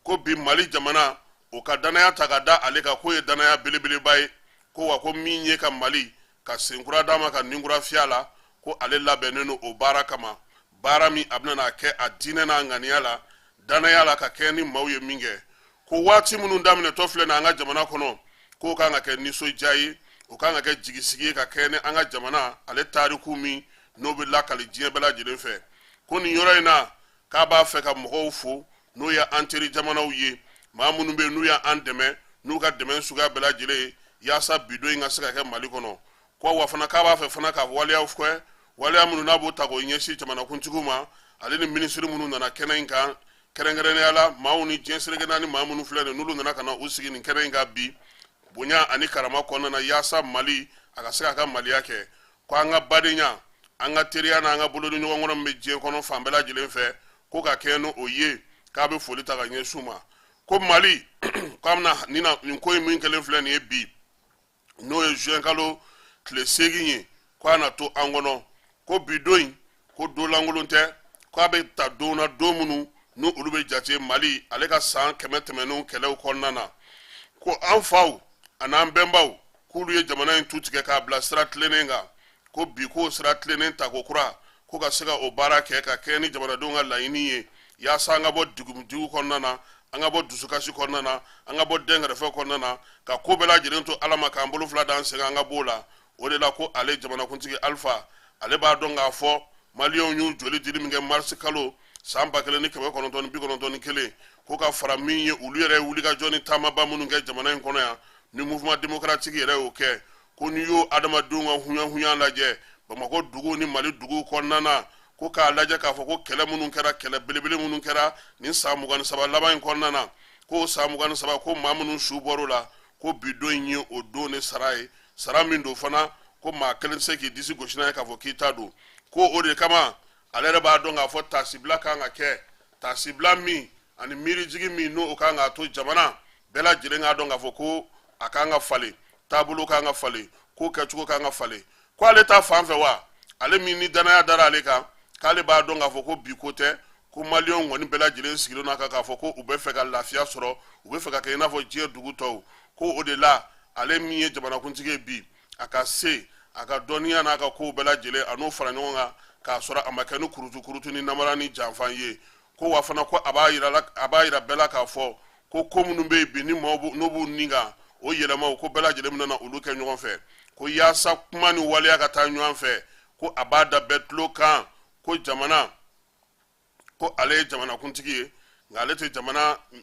Speaker 1: ko bi Mali jamana o ka danaya ta ka da ale kan, k'o ye danaya belebeleba ye. Ko wa, ko min ye ka Mali ka senkura d'a ma, ka ninkura fiyɛ a la, ko ale labɛnnen don o baara kama, baara min a bɛna n'a kɛ a diinɛ n'a ŋaniya la, danaya la, ka kɛ ni maaw ye min kɛ. Ko waati minnu daminɛtɔ filɛ nin an ka jamana kɔnɔ, k'o kan ka kɛ nisɔndiya ye, o kan ka kɛ jigisigi ye, ka kɛ ni an ka jamana ale tariku min n'o bɛ lakali diɲɛ bɛɛ lajɛlen fɛ. Ko nin yɔrɔ in na, k'a b'a fɛ ka mɔgɔw fo, n'o ye an teri jamanaw ye, maa minnu bɛ yen n'u y'an dɛmɛ n'u ka dɛmɛ suguya bɛɛ lajɛlen ye yaasa bi don in ka se ka kɛ Mali kɔnɔ. Ko wa fana, k'a b'a fɛ fana ka waleyaw kɛ, waleya minnu n'a b'o ta k'o ɲɛsin jamanakuntigiw ma, ale ni minisiri minnu nana kɛnɛ in kan, kɛrɛnkɛrɛnnenya la maaw ni diɲɛ seleke naani maa minnu filɛ nin, n'olu nana ka na u sigi nin kɛnɛ in kan bi bonya ani karama kɔnɔna na, yaasa Mali a ka se k'a ka maliya kɛ. Ko an ka badenya, an ka teriya n'an ka bolodi ɲɔgɔn kɔnɔ min bɛ diɲɛ kɔnɔ fan bɛɛ lajɛlen fɛ, ko ka kɛɲɛ n'o ye, k'a bɛ foli ta ka ɲɛsin u ma. Ko Mali, k'a bɛna nin na nin ko in min kɛlen filɛ nin ye bi, n'o ye juin kalo tile 8 ye, ko a na to an kɔnɔ. Ko bi don in, ko don lankolon tɛ, ko a bɛ ta don na, don minnu n'olu bɛ jate Mali ale ka san 100 tɛmɛnenw kɛlɛw kɔnɔna na. Ko an faw an'an bɛnbaw k'olu ye jamana in tu tigɛ k'a bila sira tilennen kan, ko bi k'o sira tilennen tako kura, ko ka se ka o baara kɛ ka kɛɲɛ ni jamanadenw ka laɲini ye, yaasa an ka bɔ degun kɔnɔna na, an ka bɔ dusukasi kɔnɔna na, an ka bɔ dɛnkɛrɛfɛ kɔnɔna na, ka ko bɛɛ lajɛlen to Ala ma, k'an bolo fila d'an sen kan, an ka b'o la. O de la ko ale jamanakuntigi Alifa, ale b'a dɔn k'a fɔ maliyɛnw y'u joli dili min kɛ marisi kalo san 1991, ko ka fara min ye olu yɛrɛ ye wulikajɔ ni taamaba minnu kɛ jamana in kɔnɔ yan, ni mouvement démocratique yɛrɛ y'o kɛ, ko n'i y'o adamadenw ka huɲahuɲa lajɛ Bamakɔ dugu ni Mali dugu kɔnɔna na, ko k'a lajɛ k'a fɔ ko kɛlɛ minnu kɛra, kɛlɛ belebele minnu kɛra nin san 23 laban in kɔnɔna na, ko san 23, ko maa minnu su bɔr'o la, ko bi don in ye o don de sara ye, sara min don fana, ko maa kelen tɛ se k'i disi gosi n'a ye k'a fɔ k'i ta don. Ko o de kama ale yɛrɛ b'a dɔn k'a fɔ taasibila kan ka kɛ, taasibila min ani miirijigi min n'o kan k'a to jamana bɛɛ lajɛlen k'a dɔn k'a fɔ ko a kan ka falen, taabolo kan ka falen, ko kɛcogo kan ka falen. Ko ale ta fan fɛ wa, ale min ni danaya dara ale kan, k'ale b'a dɔn k'a fɔ ko bi ko tɛ, ko maliyɛnw kɔni bɛɛ lajɛlen sigilen n'a kan k'a fɔ ko u bɛ fɛ ka lafiya sɔrɔ, u bɛ fɛ ka kɛ i n'a fɔ diɲɛ dugu tɔw. Ko o de la ale min ye jamanakuntigi ye bi, a ka se, a ka dɔnniya n'a ka kow bɛɛ lajɛlen, a n'o fara ɲɔgɔn kan k'a sɔrɔ a ma kɛ ni kurutu kurutu ni namara ni janfan ye. Ko wa fana, ko a b'a yira la, a b'a yira bɛɛ la k'a fɔ ko ko minnu bɛ yen bi ni maaw n'o b'u ni kan o yɛlɛmaw, ko bɛɛ lajɛlen bɛna olu kɛ ɲɔgɔn fɛ, ko yaasa kuma ni waleya ka taa ɲɔgɔn fɛ. Ko a b'a da bɛɛ tulo kan ko jamana, ko ale ye jamanakuntigi ye, nka ale tɛ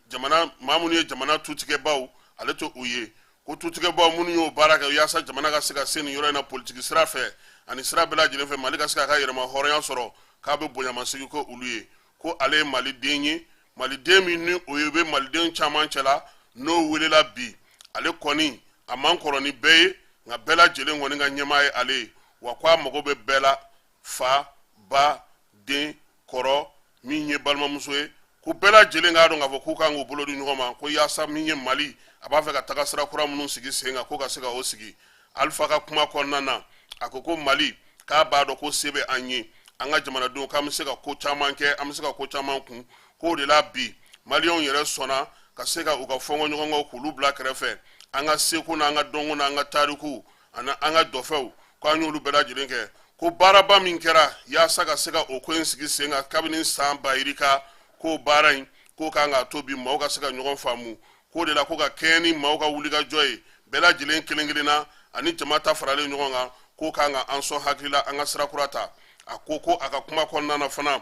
Speaker 1: jamana maa minnu ye jamana tutigɛbaw, ale tɛ u ye. Ko tutigɛbaw minnu y'o baara kɛ yaasa jamana ka se ka se nin yɔrɔ in na politiki sira fɛ ani sira bɛɛ lajɛlen fɛ, Mali ka se k'a ka yɛrɛma hɔrɔnya sɔrɔ, k'a bɛ bonyamasegin ko olu ye. Ko ale ye maliden ye, maliden min ni o ye bɛ maliden caman cɛla n'o welela bi. Ale kɔni a man kɔrɔ ni bɛɛ ye, nka bɛɛ lajɛlen kɔni ka ɲɛmaa ye ale ye. Wa ko a mago bɛ bɛɛ la, fa, ba, den, kɔrɔ, min ye balimamuso ye, ko bɛɛ lajɛlen k'a dɔn k'a fɔ k'u kan k'u bolo di ɲɔgɔn ma, ko yaasa min ye Mali a b'a fɛ ka taga sira kura minnu sigi sen kan, ko ka se ka o sigi. Alifa ka kuma kɔnɔna na, a ko ko Mali, k'a b'a dɔn ko se bɛ an ye, an ka jamanadenw, k'an bɛ se ka ko caman kɛ, an bɛ se ka ko caman kun. K'o de la bi maliyɛnw yɛrɛ sɔnna ka se ka u ka fɔnkɔɲɔgɔnkɔw k'olu bila kɛrɛfɛ, an ka seko n'an ka dɔnko n'an ka tariku ani an ka dɔfɛw, k'an y'olu bɛɛ lajɛlen kɛ. Ko baaraba min kɛra yaasa ka se ka o ko in sigi sen kan kabini san bayirika, k'o baara in k'o kan k'a to bi maaw ka se ka ɲɔgɔn faamu. K'o de la ko ka kɛɲɛ ni maaw ka wulikajɔ ye bɛɛ lajɛlen kelen kelen na ani jama ta faralen ɲɔgɔn kan, k'o kan ka an sɔn hakili la an ka sira kura ta. A ko ko a ka kuma kɔnɔna na fana,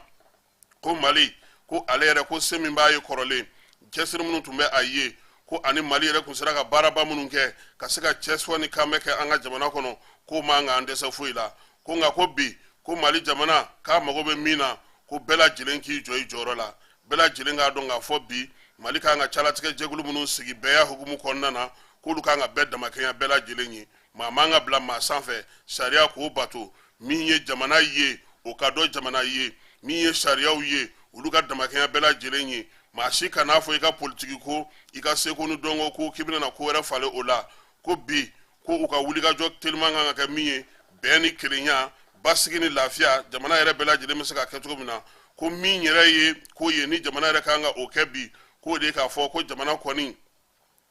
Speaker 1: ko Mali, ko ale yɛrɛ, ko se min b'a ye kɔrɔlen, cɛsiri minnu tun bɛ a ye, ko ani Mali yɛrɛ tun sera ka baaraba minnu kɛ ka se ka cɛsɔ ni kanbɛ kɛ an ka jamana kɔnɔ, k'o man k'an dɛsɛ foyi la. Ko nka ko bi, ko Mali jamana k'a mago bɛ min na, ko bɛɛ lajɛlen k'i jɔ i jɔyɔrɔ la, bɛɛ lajɛlen k'a dɔn k'a fɔ bi Mali kan ka calatigɛ jɛkulu minnu sigi bɛɛya hukumu kɔnɔna na, k'olu kan ka bɛɛ damakɛɲa bɛɛ lajɛlen ye, maa man ka bila maa sanfɛ, sariya k'o bato. Min ye jamana ye, o ka dɔn jamana ye, min ye sariyaw ye, olu ka damakɛɲa bɛɛ lajɛlen ye. Maa si kan'a fɔ i ka politiki ko, i ka seko ni dɔnko ko, k'i bɛna ko wɛrɛ falen o la. Ko bi, ko u ka wulikajɔ teliman kan ka kɛ min ye, bɛn ni kelenya, basigi ni lafiya, jamana yɛrɛ bɛɛ lajɛlen bɛ se ka kɛ cogo min na. Ko min yɛrɛ ye ko ye ni jamana yɛrɛ kan ka o kɛ bi, k'o de k'a fɔ ko jamana kɔni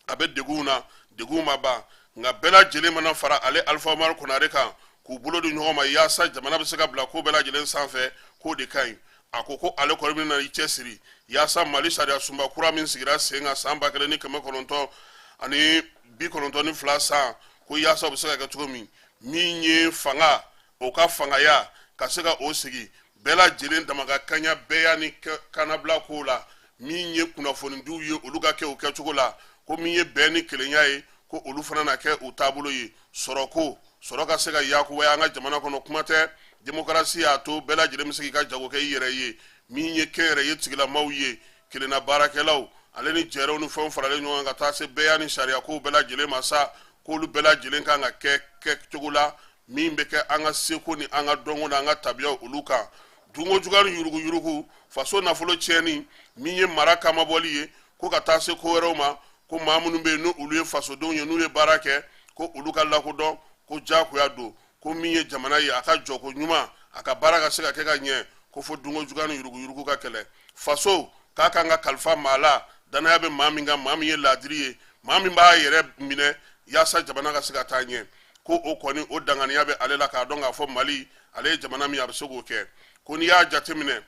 Speaker 1: a bɛ degunw na, degun ma ban, nka bɛɛ lajɛlen mana fara ale Alifa Umaru Konare kan k'u bolo di ɲɔgɔn ma yaasa jamana bɛ se ka bila ko bɛɛ lajɛlen sanfɛ, k'o de ka ɲi. A ko ko ale kɔni bɛna i cɛsiri yaasa Mali sariya sunba kura min sigira sen kan san 1992 san, ko yaasa o bɛ se ka kɛ cogo min, min ye fanga, o ka fangaya ka se ka o sigi bɛɛ lajɛlen dama ka kaɲa bɛɛya ni kannabila kow la, min ye kunnafonidiw ye, olu ka kɛ o kɛcogo la, ko min ye bɛn ni kelenya ye, ko olu fana na kɛ u taabolo ye, sɔrɔko, sɔrɔ ka se ka yakubaya an ka jamana kɔnɔ. Kuma tɛ, demokarasi y'a to bɛɛ lajɛlen bɛ se k'i ka jago kɛ i yɛrɛ ye, min ye kɛnyɛrɛye tigilamaw ye, kelenna baarakɛlaw, ale ni jɛrɛw ni fɛnw faralen ɲɔgɔn kan ka taa se bɛɛya ni sariyakow bɛɛ lajɛlen ma sa, k'olu bɛɛ lajɛlen kan ka kɛ kɛcogo la min bɛ kɛ an ka seko ni an ka dɔnko ni an ka tabiyaw olu kan. Dunko juguya ni yuruguyurugu, faso nafolo tiɲɛni, min ye mara kamabɔli ye, ko ka taa se ko wɛrɛw ma, ko maa minnu bɛ yen n'olu ye fasodenw ye, n'u ye baara kɛ, ko olu ka lakodɔn, ko diyagoya don. Ko min ye jamana ye, a ka jɔko ɲuman, a ka baara ka se ka kɛ ka ɲɛ, ko fo dunko juguya ni yuruguyurugu ka kɛlɛ. Faso k'a kan ka kalifa maa la, danaya bɛ maa min kan, maa min ye laadiri ye, Maa min b'a yɛrɛ minɛ yaasa jamana ka se ka taa ɲɛ, ko o kɔni o danganiya bɛ ale la k'a dɔn k'a fɔ Mali ale ye jamana min a bɛ se k'o kɛ. Ko n'i y'a jateminɛ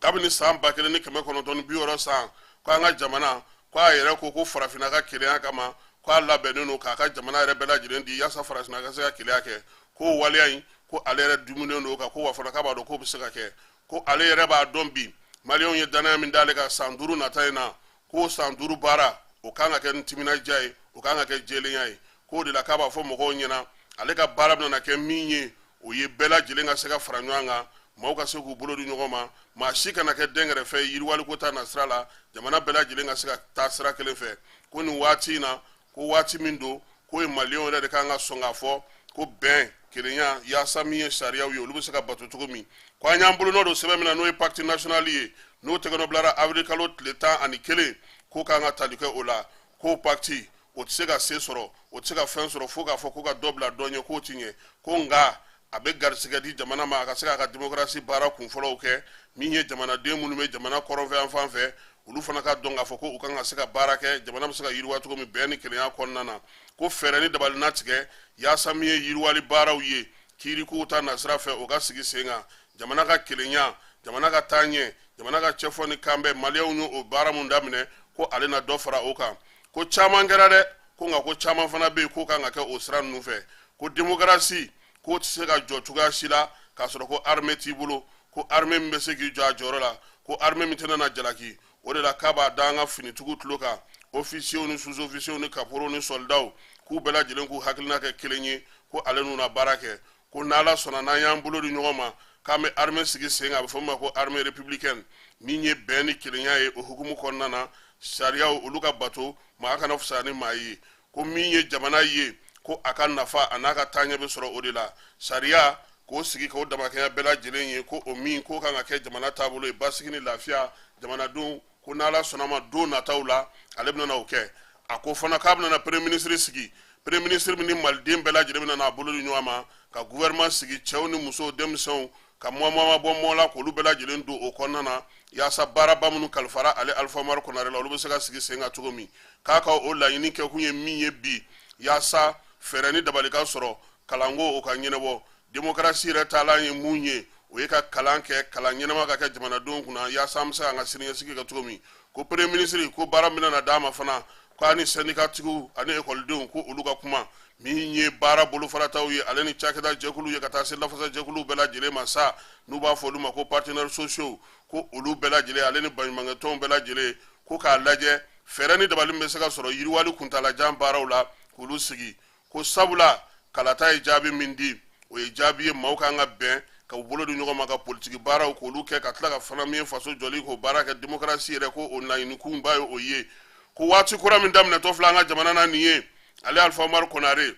Speaker 1: kabini san 1960 san, ko an ka jamana, ko a yɛrɛ ko ko farafinna ka kelenya kama, ko a labɛnnen don k'a ka jamana yɛrɛ bɛɛ lajɛlen di yaasa farafinna ka se ka kelenya kɛ, ko waleya in, ko ale yɛrɛ duminen don kan, ko wa fana k'a b'a dɔn k'o bɛ se ka kɛ. Ko ale yɛrɛ b'a dɔn bi maliyɛnw ye danaya min d'ale kan san 5 nata in na, ko san 5 baara o kan ka kɛ ni timinadiya ye, o kan ka kɛ jɛlenya ye. K'o de la k'a b'a fɔ mɔgɔw ɲɛna ale ka baara bɛna kɛ min ye, o ye bɛɛ lajɛlen ka se ka fara ɲɔgɔn kan, maaw ka se k'u bolo di ɲɔgɔn ma, maa si kana kɛ dɛnkɛrɛfɛ ye yiriwaliko ta na sira la, jamana bɛɛ lajɛlen ka se ka taa sira kelen fɛ. Ko nin waati in na, ko waati min don, k'o ye maliyɛnw yɛrɛ de kan ka sɔn k'a fɔ ko bɛn, kelenya, yaasa min ye sariyaw ye, olu bɛ se ka bato cogo min. Ko an y'an bolonɔ don sɛbɛn min na, n'o ye pacte national ye, n'o tɛgɛnɔ bilara avril kalo tile 11, k'o kan ka tali kɛ o la. K'o pacte o tɛ se ka se sɔrɔ, o tɛ se ka fɛn sɔrɔ fo k'a fɔ ko ka dɔ bila dɔ ɲɛ, k'o ti ɲɛ. Ko nka a bɛ garisigɛ di jamana ma a ka se k'a ka démocratie baara kunfɔlɔw kɛ. Min ye jamanaden minnu bɛ jamana kɔrɔnfɛ yan fan fɛ, olu fana ka dɔn k'a fɔ ko u kan ka se ka baara kɛ, jamana bɛ se ka yiriwa cogo min bɛn ni kelenya kɔnɔna na. Ko fɛɛrɛ ni dabali na tigɛ yaasa min ye yiriwali baaraw ye kiirikow ta nasira fɛ, o ka sigi sen kan, jamana ka kelenya, jamana ka taaɲɛ, jamana ka cɛfɔ ni kanbɛn. Maliyɛnw ye o baara mun daminɛ, ko ale na dɔ fara o kan. Ko caman kɛra dɛ, ko nka ko caman fana bɛ yen k'o kan ka kɛ o sira ninnu fɛ. Ko démocratie k'o tɛ se ka jɔ cogoya si la k'a sɔrɔ ko armée t'i bolo, ko armée min bɛ se k'i jɔ a jɔyɔrɔ la, ko armée min tɛna na jalaki. O de la k'a b'a da an ka finitigiw tulo kan, officiers ni sous-officiers ni caporaux ni soldats, k'u bɛɛ lajɛlen k'u hakilina kɛ kelen ye, ko ale n'u na baara kɛ. Ko n'Ala sɔnna, n'an y'an bolo di ɲɔgɔn ma, k'an bɛ armée sigi sen kan, a bɛ fɔ min ma ko armée républicaine, min ye bɛn ni kelenya ye. O hukumu kɔnɔna na, sariyaw olu ka bato, maa kana fisaya ni maa ye. Ko min ye jamana ye, ko a ka nafa a n'a ka taaɲɛ bɛ sɔrɔ o de la, sariya k'o sigi k'o damakɛnya bɛɛ lajɛlen ye, ko o min k'o kan ka kɛ jamana taabolo ye, basigi ni lafiya jamanadenw. Ko n'Ala sɔnna ma, don nataw la ale bɛna o kɛ. A ko fana k'a bɛna premier ministre sigi, premier ministre min ni maliden bɛɛ lajɛlen bɛna n'a bolo di ɲɔgɔn ma ka gouvernement sigi, cɛw ni musow, denmisɛnw, ka mɔ bɔ mɔ la, k'olu bɛɛ lajɛlen don o kɔnɔna na, yaasa baaraba minnu kalifara ale Alifa Umaru Konare la, olu bɛ se ka sigi sen kan cogo min. K'a ka o laɲini kɛkun ye min ye bi, yaasa fɛɛrɛ ni dabali ka sɔrɔ kalanko o ka ɲɛnabɔ. Démocratie yɛrɛ taalan ye mun ye? O ye ka kalan kɛ, kalan ɲɛnama ka kɛ jamanadenw kunna, yaasa an bɛ se k'an ka siniɲɛsigi kɛ cogo min. Ko premier ministre, ko baara min bɛna d'a ma fana, ko ani sɛndikatigiw ani ekɔlidenw, ko olu ka kuma. Min ye baara bolofarataw ye, ale ni cakɛda jɛkulu ye, ka taa se lafasa jɛkuluw bɛɛ lajɛlen ma sa, n'u b'a fɔ olu ma ko partenaires sociaux, ko olu bɛɛ lajɛlen, ale ni baɲumankɛtɔnw bɛɛ lajɛlen, ko k'a lajɛ fɛɛrɛ ni dabali min bɛ se ka sɔrɔ yiriwali kuntalajan baaraw la, k'olu sigi. Ko sabula kalata ye jaabi min di, o ye jaabi ye maaw kan ka bɛn ka u bolo di ɲɔgɔn ma ka politiki baaraw k'olu kɛ, ka tila ka fana min ye faso jɔli k'o baara kɛ, démocratie yɛrɛ ko o laɲinikunba ye o ye. Ko waati kura min daminɛtɔ filɛ an ka jamana na nin ye, ale Alifa Umaru Konare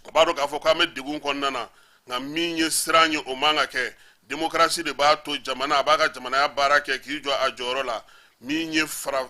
Speaker 1: a b'a dɔn k'a fɔ k'an bɛ degun kɔnɔna na, nka min ye siran ye, o man ka kɛ. Démocratie de b'a to jamana a b'a ka jamanaya baara kɛ k'i jɔ a jɔyɔrɔ la. Min ye fara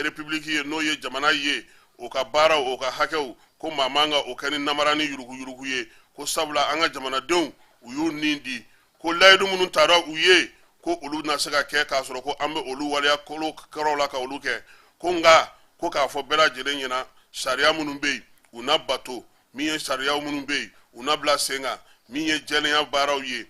Speaker 1: république ye, n'o ye jamana ye, o ka baaraw, o ka hakɛw, ko maa man ka o kɛ ni namara ni yuruguyurugu ye. Ko sabula an ka jamanadenw u y'u nin di, ko layidu minnu tara u ye, ko olu na se ka kɛ k'a sɔrɔ ko an bɛ olu waleya kolo kɔrɔw la ka olu kɛ. Ko nka ko k'a fɔ bɛɛ lajɛlen ɲɛna, sariya minnu bɛ yen, u na bato. Min ye sariyaw minnu bɛ yen, u na bila sen kan. Min ye jɛlenya baaraw ye,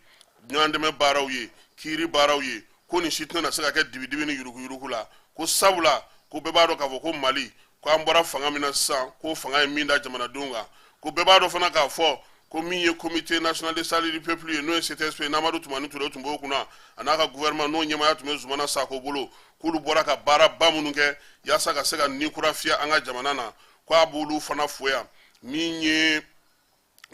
Speaker 1: ɲɔgɔndɛmɛ baaraw ye, kiiri baaraw ye, ko nin si tɛna se ka kɛ dibidibi ni yuruguyurugu la. Ko sabula ko bɛɛ b'a dɔn k'a fɔ ko Mali, ko an bɔra fanga min na sisan, ko fanga ye min da jamanadenw kan. Ko bɛɛ b'a dɔn fana k'a fɔ ko min ye Comité national de salut du peuple ye, n'o ye CTSP, n'Amadu Tumani Ture tun b'o kunna, a n'a ka gouvernement n'o ɲɛmaaya tun bɛ Zumana Sako bolo, k'olu bɔra ka baaraba minnu kɛ yaasa ka se ka ni kura fiyɛ an ka jamana na, ko a b'olu fana fo yan. Min ye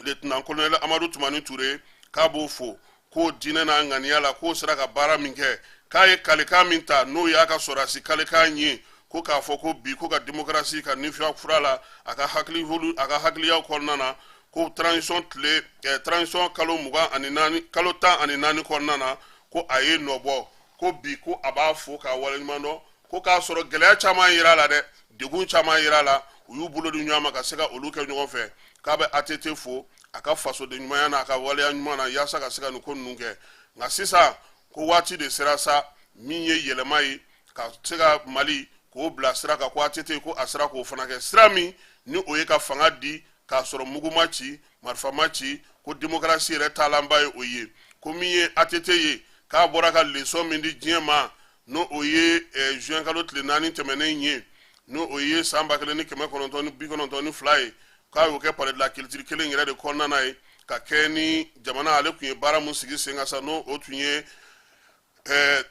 Speaker 1: lieutenant colonel Amadu Tumani Ture, k'a b'o fo, k'o diinɛ n'a ŋaniya la, k'o sera ka baara min kɛ, k'a ye kalikan min ta, n'o y'a ka sɔrɔdasi kalikan ye, ko k'a fɔ ko bi ko ka démocratie ka ninfiya fura la a ka hakili a ka hakiliyaw kɔnɔna na, ko transition tile transition kalo 24, kalo 14 kɔnɔna na, ko a ye nɔ bɔ. Ko bi ko a b'a fo k'a waleɲuman dɔn, ko k'a sɔrɔ gɛlɛya caman yira a la dɛ, degun caman yira a la, u y'u bolo di ɲɔgɔn ma ka se ka olu kɛ ɲɔgɔn fɛ. K'a bɛ ATT fo a ka fasoden ɲumanya n'a ka waleya ɲuman na yaasa ka se ka nin ko ninnu kɛ. Nka sisan ko waati de sera sa, min ye yɛlɛma ye ka se ka Mali k'o K'o bila sira kan, ko ATT ko a sera k'o fana kɛ sira min ni o ye ka fanga di k'a sɔrɔ mugu ma ci, marifa ma ci, ko demokarasi yɛrɛ taalanba ye o ye. Ko min ye ATT ye, k'a bɔra ka leçon min di diɲɛ ma, n'o o ye juin kalo tile 4 tɛmɛnen ye, n'o o ye san 1992 ye, k'a y'o kɛ palais de la culture kelen yɛrɛ de kɔnɔna na ye, ka kɛ ni jamana ale tun ye baara mun sigi sen kan sa, n'o o tun ye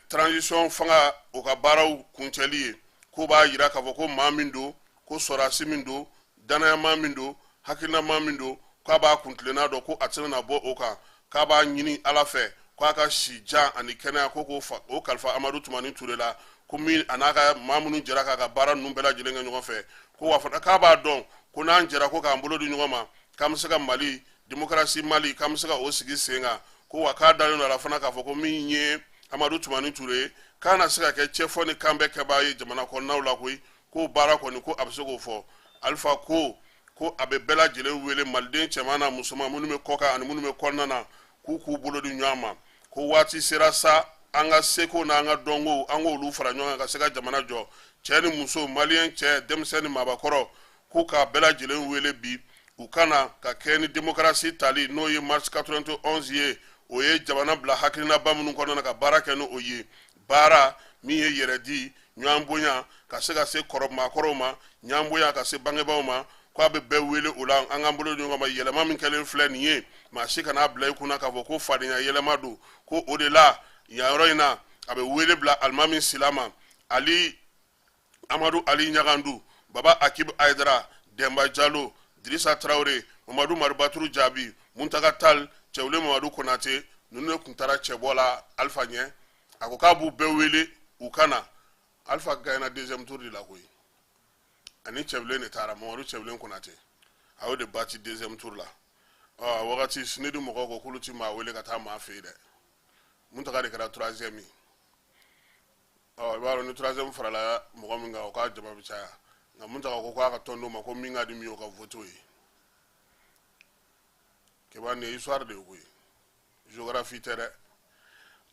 Speaker 1: transition fanga o ka baaraw kuncɛli ye. Ko b'a yira k'a fɔ ko maa min don, ko sɔrɔdasi min don, danayama min don, hakilinama min don, k'a b'a kuntilenna dɔn, ko a tɛna na bɔ o kan, k'a b'a ɲini Ala fɛ k'a ka si jan ani kɛnɛya, ko k'o o kalifa Amadu Tumani Ture la, ko min a n'a ka maa minnu jɛra k'a ka baara ninnu bɛɛ lajɛlen kɛ ɲɔgɔn fɛ. Ko wa fana k'a b'a dɔn ko n'an jɛra ko k'an bolo di ɲɔgɔn ma, k'an bɛ se ka Mali démocratie, Mali k'an bɛ se ka o sigi sen kan. Ko wa k'a dalen don a la fana k'a fɔ ko min ye Amadu Tumani Ture ye, k'a na se ka kɛ cɛfɔ ni kanbɛn kɛbaa ye jamana kɔnɔnaw la koyi. K'o baara kɔni, ko a bɛ se k'o fɔ. Alifa ko a bɛ bɛɛ lajɛlen wele, maliden cɛman n'a musoman, minnu bɛ kɔkan ani minnu bɛ kɔnɔna na, k'u k'u bolo di ɲɔgɔn ma, ko waati sera sa an ka seko n'an ka dɔnko, an k'olu fara ɲɔgɔn kan ka se ka jamana jɔ. Cɛ ni muso, maliyɛn cɛ, denmisɛn ni maabakɔrɔ, k'u k'a bɛɛ lajɛlen wele bi u ka na ka kɛ ni demokarasi tali, n'o ye mars 91 ye, o ye jamana bila hakilinaba minnu kɔnɔna na ka baara kɛ ni o ye, baara min ye yɛrɛ di, ɲɔgɔn bonya, ka se ka se kɔrɔ maakɔrɔw ma, ɲɔgɔn bonya, ka se bangebaaw ma. Ko a bɛ bɛɛ wele o la, an k'an bolo di ɲɔgɔn ma. Yɛlɛma min kɛlen filɛ nin ye, maa si kan'a bila i kunna k'a fɔ ko fadenya yɛlɛma don. Ko o de la yan yɔrɔ in na, a bɛ wele bila Alimami Sila ma, Ali Amadu Ali Ɲagandu, Baba Akib Ayidara, Dɛnba Jalo, Dirisa Tarawele, Mamadu Maribaturu Jaabi, Muntaga Tal, Cɛwule Mamadu Konate. Ninnu de tun taara cɛbɔ la Alifa ɲɛ. A ko k'a b'u bɛɛ wele u ka na. Alifa gagnera deuxième tour de la koyi, ani Cɛbilen de taara, Mamadu Cɛbilen Konate, a y'o de bati deuxième tour la. Ɔ wagati SNID mɔgɔw ko k'olu ti maa wele ka taa maa fɛ yen dɛ. Muntaga de kɛra troisième ye. Ɔ i b'a dɔn ni troisième farala mɔgɔ min kan, o k'a jama bɛ caya. Nka Muntaga ko k'a ka tɔndenw ma ko min ka di min ye, o ka vote o ye. Keba, nin ye histoire de ye koyi, géographie tɛ dɛ.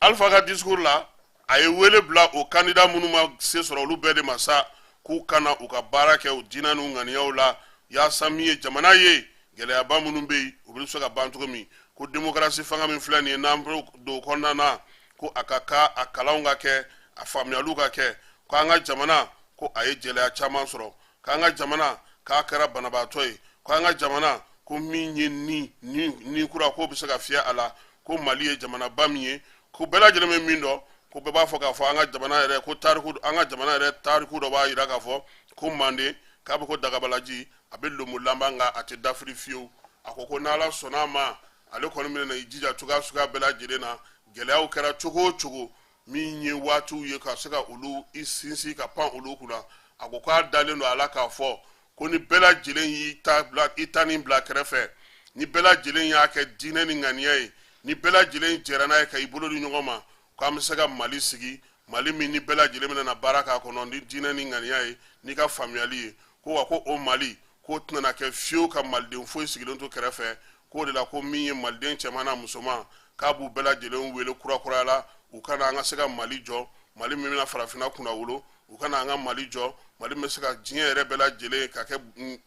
Speaker 1: Alpha ka discours la, a ye wele bila o candidat minnu ma se sɔrɔ, olu bɛɛ de ma sa, k'u kana u ka baara kɛ u diinɛ n'u ŋaniyaw la, yaasa min ye jamana ye, gɛlɛyaba minnu bɛ yen, u bɛ se ka ban cogo min. Ko démocratie fanga min filɛ nin ye, n'an bɛ don kɔnɔna na, ko a ka kan a kalanw ka kɛ, a faamuyaliw ka kɛ. Ko an ka jamana, ko a ye gɛlɛya caman sɔrɔ, k'an ka jamana k'a kɛra banabaatɔ ye, ko an ka jamana, ko min ye ni kura k'o bɛ se ka fiyɛ a la. Ko Mali ye jamanaba min ye, ko bɛɛ lajɛlen bɛ min dɔn, ko bɛɛ b'a fɔ k'a fɔ an ka jamana yɛrɛ, ko tariku, an ka jamana yɛrɛ tariku dɔ b'a jira k'a fɔ ko manden k'a bɛ ko dagabalaji, a bɛ lomo laban, nka a tɛ dafiri fiyewu. A ko ko n'Ala sɔnna a ma, ale kɔni bɛna i jija cogoya suguya bɛɛ lajɛlen na, gɛlɛyaw kɛra cogo o cogo, min ye waatiw ye, ka se ka olu i sinsin ka pan olu kunna. A ko k'a dalen don a la k'a fɔ ko ni bɛɛ lajɛlen y'i ta bila, i ta nin bila kɛrɛfɛ, ni bɛɛ lajɛlen y'a kɛ diinɛ ni ŋaniya ye, ni bɛɛ lajɛlen jɛra n'a ye ka i bolo di ɲɔgɔn ma, k'an bɛ se ka Mali sigi, Mali min ni bɛɛ lajɛlen bɛna na baara k'a kɔnɔ ni diinɛ ni ŋaniya ye, n'i ka faamuyali ye. Ko wa ko o Mali k'o tɛna kɛ fiyewu ka maliden foyi sigilen to kɛrɛfɛ. K'o de la, ko min ye maliden cɛman n'a musoman, k'a b'u bɛɛ lajɛlen wele kurakuraya la, u ka na an ka se ka Mali jɔ, Mali min bɛna farafinna kunnawolo, u ka na an ka Mali jɔ, Mali min bɛ se ka diɲɛ yɛrɛ bɛɛ lajɛlen ka kɛ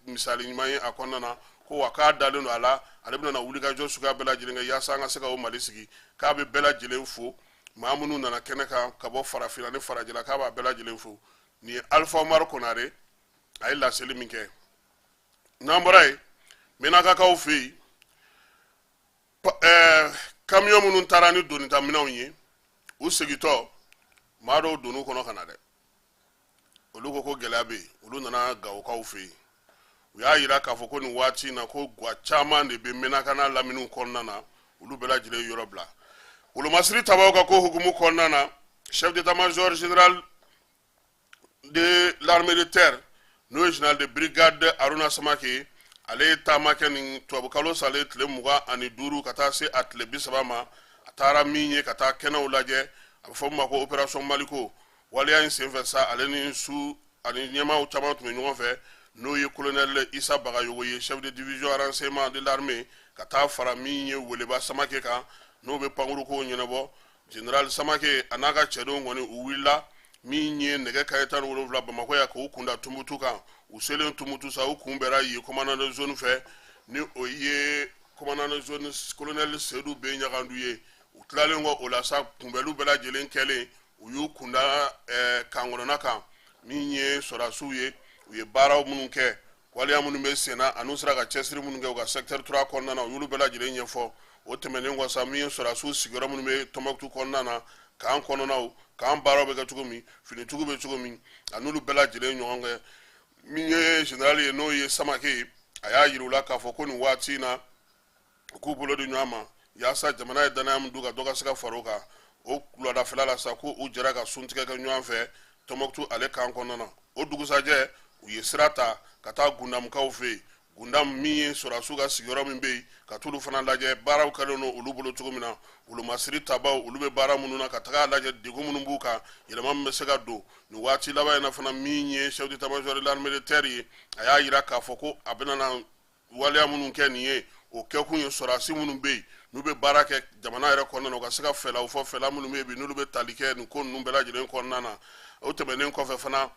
Speaker 1: misali ɲuman ye a kɔnɔna na. Ko wa k'a dalen don a la, ale bɛna wulikajɔ suguya bɛɛ lajɛlen kɛ yaasa an ka se ka o Mali sigi. K'a bɛ bɛɛ lajɛlen fo, maa minnu nana kɛnɛ kan ka bɔ farafinna ni farajɛla, k'a b'a bɛɛ lajɛlen fo. Nin ye Alifa Umaru Konare, a ye laseli min kɛ. N'an bɔra yen, Menakakaw fɛ yen, kamiyɔn minnu taara ni donitaminɛnw ye, u segintɔ, maa dɔw donn'u kɔnɔ ka na dɛ. Olu ko ko gɛlɛya bɛ yen. Olu nana Gawokaw fɛ yen, u y'a yira k'a fɔ ko nin waati in na, ko gwa caman de bɛ Menaka n'a laminiw kɔnɔna na, olu bɛɛ lajɛlen ye yɔrɔ bila. Wolomasiri tabaw ka ko hukumu kɔnɔna na, chef d'état-major général de l'armée de terre, n'o ye général de brigade Aruna Samake, ale ye taama kɛ nin tubabukalo salen tile 25 ka taa se a tile 30 ma. A taara min ye ka taa kɛnɛw lajɛ, a bɛ fɔ min ma ko opération Maliko. Waleya in senfɛ sa, ale ni su ani ɲɛmaaw caman tun bɛ ɲɔgɔn fɛ, n'o ye colonel Isa Bagayogo ye, chef de division renseignement de l'armée, ka taa fara min ye Weleba Samake kan, n'o bɛ pankurukow ɲɛnabɔ. Général Samake a n'a ka cɛdenw kɔni, u wulila Min ye nɛgɛ kanɲɛ 17 Bamakɔ yan, k'u kunda Tumutu kan. U selen Tumutu sa, u kunbɛra yen commandant de zone fɛ, ni o ye commandant de zone colonel Seydou B Ɲagandu ye. U tilalen kɔ o la sa, kunbɛliw bɛɛ lajɛlen kɛlen, u y'u kunda kan kɔnɔna kan. Min ye sɔrɔdasiw ye, u ye baaraw minnu kɛ, waleya minnu bɛ sen na, an'u sera ka cɛsiri minnu kɛ u ka secteur 3 kɔnɔna na, u y'olu bɛɛ lajɛlen ɲɛfɔ. O tɛmɛnen kɔ sa, min ye sɔrɔdasiw sigiyɔrɔ minnu bɛ Tɔnbɔkutu kɔnɔna na, kan kɔnɔnaw, kan baaraw bɛ kɛ cogo min, finitigiw bɛ cogo min, an'olu bɛɛ lajɛlen ɲɔgɔn kɛ. Min ye général ye, n'o ye Samake ye, a y'a yira u la k'a fɔ ko nin waati in na, u k'u bolo di ɲɔgɔn ma yaasa jamana ye danaya min d'u kan, dɔ ka se ka fara o kan. O wuladafɛla la sa, ko u jɛra ka suntigɛ kɛ ɲɔgɔn fɛ Tɔnbɔkutu ale kan kɔnɔna na. O dugusajɛ, u ye sira ta ka taa Gundamukaw fɛ yen. Gundam, min ye sɔrɔdasiw ka sigiyɔrɔ min bɛ yen, ka t'olu fana lajɛ, baaraw kɛlen don olu bolo cogo min na, wolomasiri tabaw, olu bɛ baara minnu na, ka taga lajɛ degun minnu b'u kan, yɛlɛma min bɛ se ka don nin waati laban in na fana. Min ye chef d'état-major de l'armée de terre ye, a y'a yira k'a fɔ ko a bɛna na waleya minnu kɛ nin ye, o kɛkun ye sɔrɔdasi minnu bɛ yen, n'u bɛ baara kɛ jamana yɛrɛ kɔnɔna na, u ka se ka fɛlaw fɔ, fɛla minnu bɛ yen bi, n'olu bɛ tali kɛ nin ko ninnu bɛɛ lajɛlen kɔnɔna na. O tɛmɛnen kɔfɛ fana,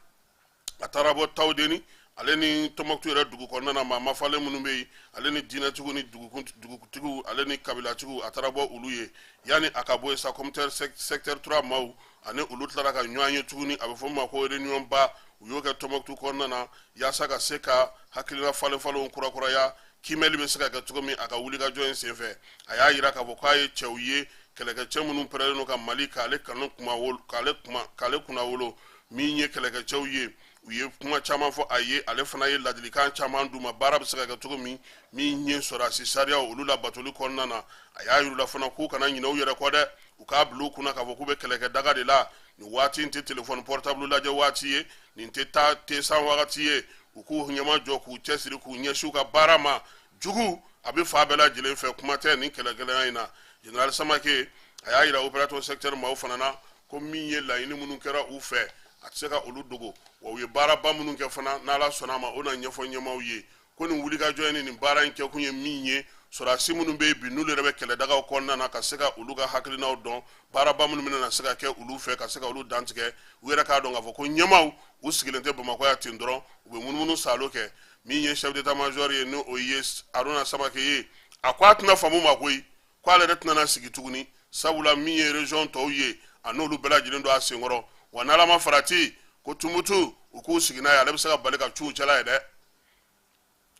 Speaker 1: a taara bɔ Tawudeni ale ni Tɔnbɔkutu yɛrɛ dugu kɔnɔna na, maa mafalen minnu bɛ yen, ale ni diinɛtigiw ni dugutigiw ale ni kabilatigiw, a taara bɔ olu ye. Yanni a ka bɔ yen sa, communautaire secteur 3 maaw ani olu tilara ka ɲɔgɔn ye tuguni, a bɛ fɔ min ma ko réunion ba, u y'o kɛ Tɔnbɔkutu kɔnɔna na yaasa ka se ka hakilina falen falenw kurakuraya, kiimɛli bɛ se ka kɛ cogo min. A ka wulikajɔ in senfɛ, a y'a yira k'a fɔ k'a ye cɛw ye, kɛlɛkɛcɛ minnu pɛrɛlen don ka Mali k'ale kanu kuma wolo, k'ale kuma, k'ale kunna wolo. Min ye kɛlɛkɛcɛw ye, u ye kuma caman fɔ a ye, ale fana ye ladilikan caman d'u ma, baara bɛ se ka kɛ cogo min. Min ye sɔrɔdasi sariyaw, olu labatoli kɔnɔna na, a y'a yir'u la fana k'u kana ɲinɛ u yɛrɛ kɔ dɛ, u k'a bila u kunna k'a fɔ k'u bɛ kɛlɛkɛ daga de la. Nin waati in tɛ telefɔni portable lajɛ waati ye, nin tɛ taa te san wagati ye. U k'u ɲɛma jɔ, k'u cɛsiri, k'u ɲɛsin u ka baara ma. Jugu a bɛ fan bɛɛ lajɛlen fɛ, kuma tɛ nin kɛlɛgɛlɛya in na. Général Samake, a y'a yira opération secteur maaw fana na ko min ye laɲini minnu kɛra u fɛ, a tɛ se ka olu dogo, wa u ye baaraba minnu kɛ fana, n'Ala sɔnna a ma, o na ɲɛfɔ ɲɛmaaw ye. Ko nin wulikajɔ in ni nin baara in kɛkun ye min ye, sɔrɔdasi minnu bɛ yen bi, n'olu yɛrɛ bɛ kɛlɛdagaw kɔnɔna na, ka se ka olu ka hakilinaw dɔn, baaraba minnu bɛna se ka kɛ olu fɛ, ka se ka olu dantigɛ, u yɛrɛ k'a dɔn k'a fɔ ko ɲɛmaaw u sigilen tɛ Bamakɔ yan ten dɔrɔn, u bɛ munumunu saalo kɛ. Min ye chef d'état major ye, n'o ye Haruna Samake ye, a ko a tɛna faamu ma koyi, ko ale yɛrɛ tɛna na sigi tuguni, sabula min ye région tɔw ye, a n'olu bɛɛ lajɛlen don a senkɔrɔ, wa n'Ala ma farati ko Tumutu, u k'u sigi n'a ye, ale bɛ se ka bali ka cu u cɛla ye dɛ.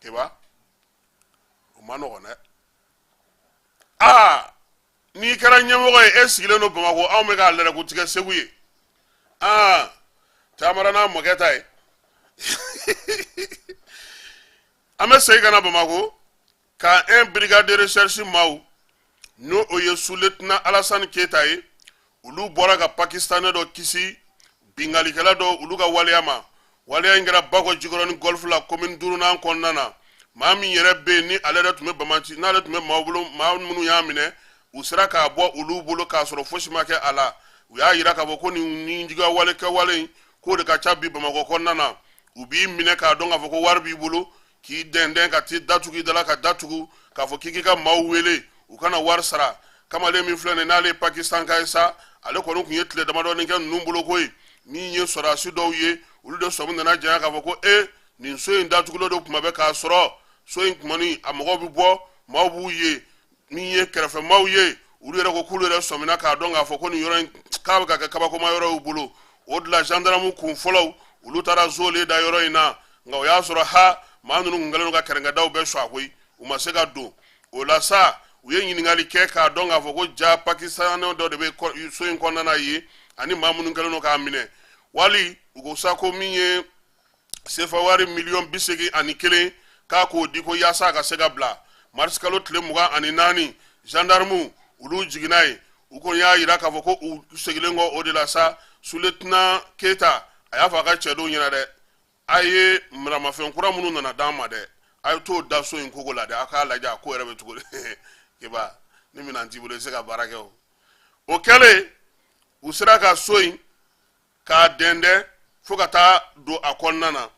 Speaker 1: Keba, o ma nɔgɔn dɛ. Aa, n'i kɛra ɲɛmɔgɔ ye, e sigilen don Bamakɔ, anw bɛ k'a lɛrɛko tigɛ Segu ye. Aa, taamara n'a mɔkɛ ta ye. An bɛ segin ka na Bamakɔ ka un brigade de recherche maaw, n'o o ye sous-lieutenant Alasani Keyita ye, olu bɔra ka pakistanɛ dɔ kisi binkalikɛla dɔ olu ka waleya ma. Waleya in kɛra Bakɔ Jikɔrɔni golf la, commune duurunan kɔnɔna na. Maa min yɛrɛ bɛ yen, ni ale yɛrɛ tun bɛ banbaanci, n'ale tun bɛ maaw bolo, maa minnu y'a minɛ, u sera k'a bɔ olu bolo k'a sɔrɔ fosi ma kɛ a la. U y'a yira k'a fɔ ko nin nijuguya wale kɛwale in, k'o de ka ca bi Bamakɔ kɔnɔna na. U b'i minɛ k'a dɔn k'a fɔ ko wari b'i bolo, k'i dɛndɛn ka t'i datugu i da la, ka datugu k'a fɔ k'i k'i ka maaw wele u kana wari sara. Kamalen min filɛ nin, n'ale ye pakistanka ye sa, ale kɔni tun ye tile damadɔni kɛ ninnu bolo koyi. Min ye sɔrɔdasi dɔw ye, olu de sɔmi nana janya k'a fɔ ko e, nin so in datugulen don kuma bɛɛ, k'a sɔrɔ so in kumani a mɔgɔw bɛ bɔ, maaw b'u ye. Min ye kɛrɛfɛmaaw ye, olu yɛrɛ ko k'olu yɛrɛ sɔmina k'a dɔn k'a fɔ ko nin yɔrɔ in k'a bɛ ka kɛ kabakoma yɔrɔ y'u bolo. O de la, gendarme kun fɔlɔw, olu taara zole da yɔrɔ in na, nka o y'a sɔrɔ ha, maa ninnu kun kɛlen don ka kɛrɛnkɛdaw bɛɛ sɔgɔ koyi, u ma se ka don. O la sa, u ye ɲininkali kɛ k'a dɔn k'a fɔ ko ja, pakistanɛ dɔ de bɛ so in kɔnɔna na yen, ani maa minnu kɛlen don k'a minɛ. Wali u ko sa ko min ye sefa wari miliyɔn 81, k'a k'o di ko yaasa a ka se ka bila. Marisi kalo tile 24, gendarme olu jiginna yen. U kɔni y'a yira k'a fɔ ko u seginnen kɔ o de la sa, sous-lieutenant Keyita, a y'a fɔ a ka cɛdenw ɲɛna dɛ, a ye maramafɛn kura minnu nana d'an ma dɛ, a ye t'o da so in kogo la dɛ, a k'a lajɛ a ko yɛrɛ bɛ cogo di. Keba, ni minɛn t'i bolo, i tɛ se ka baara kɛ. O o kɛlen, u sera ka so in k'a dɛndɛn fo ka taa don a kɔnɔna na,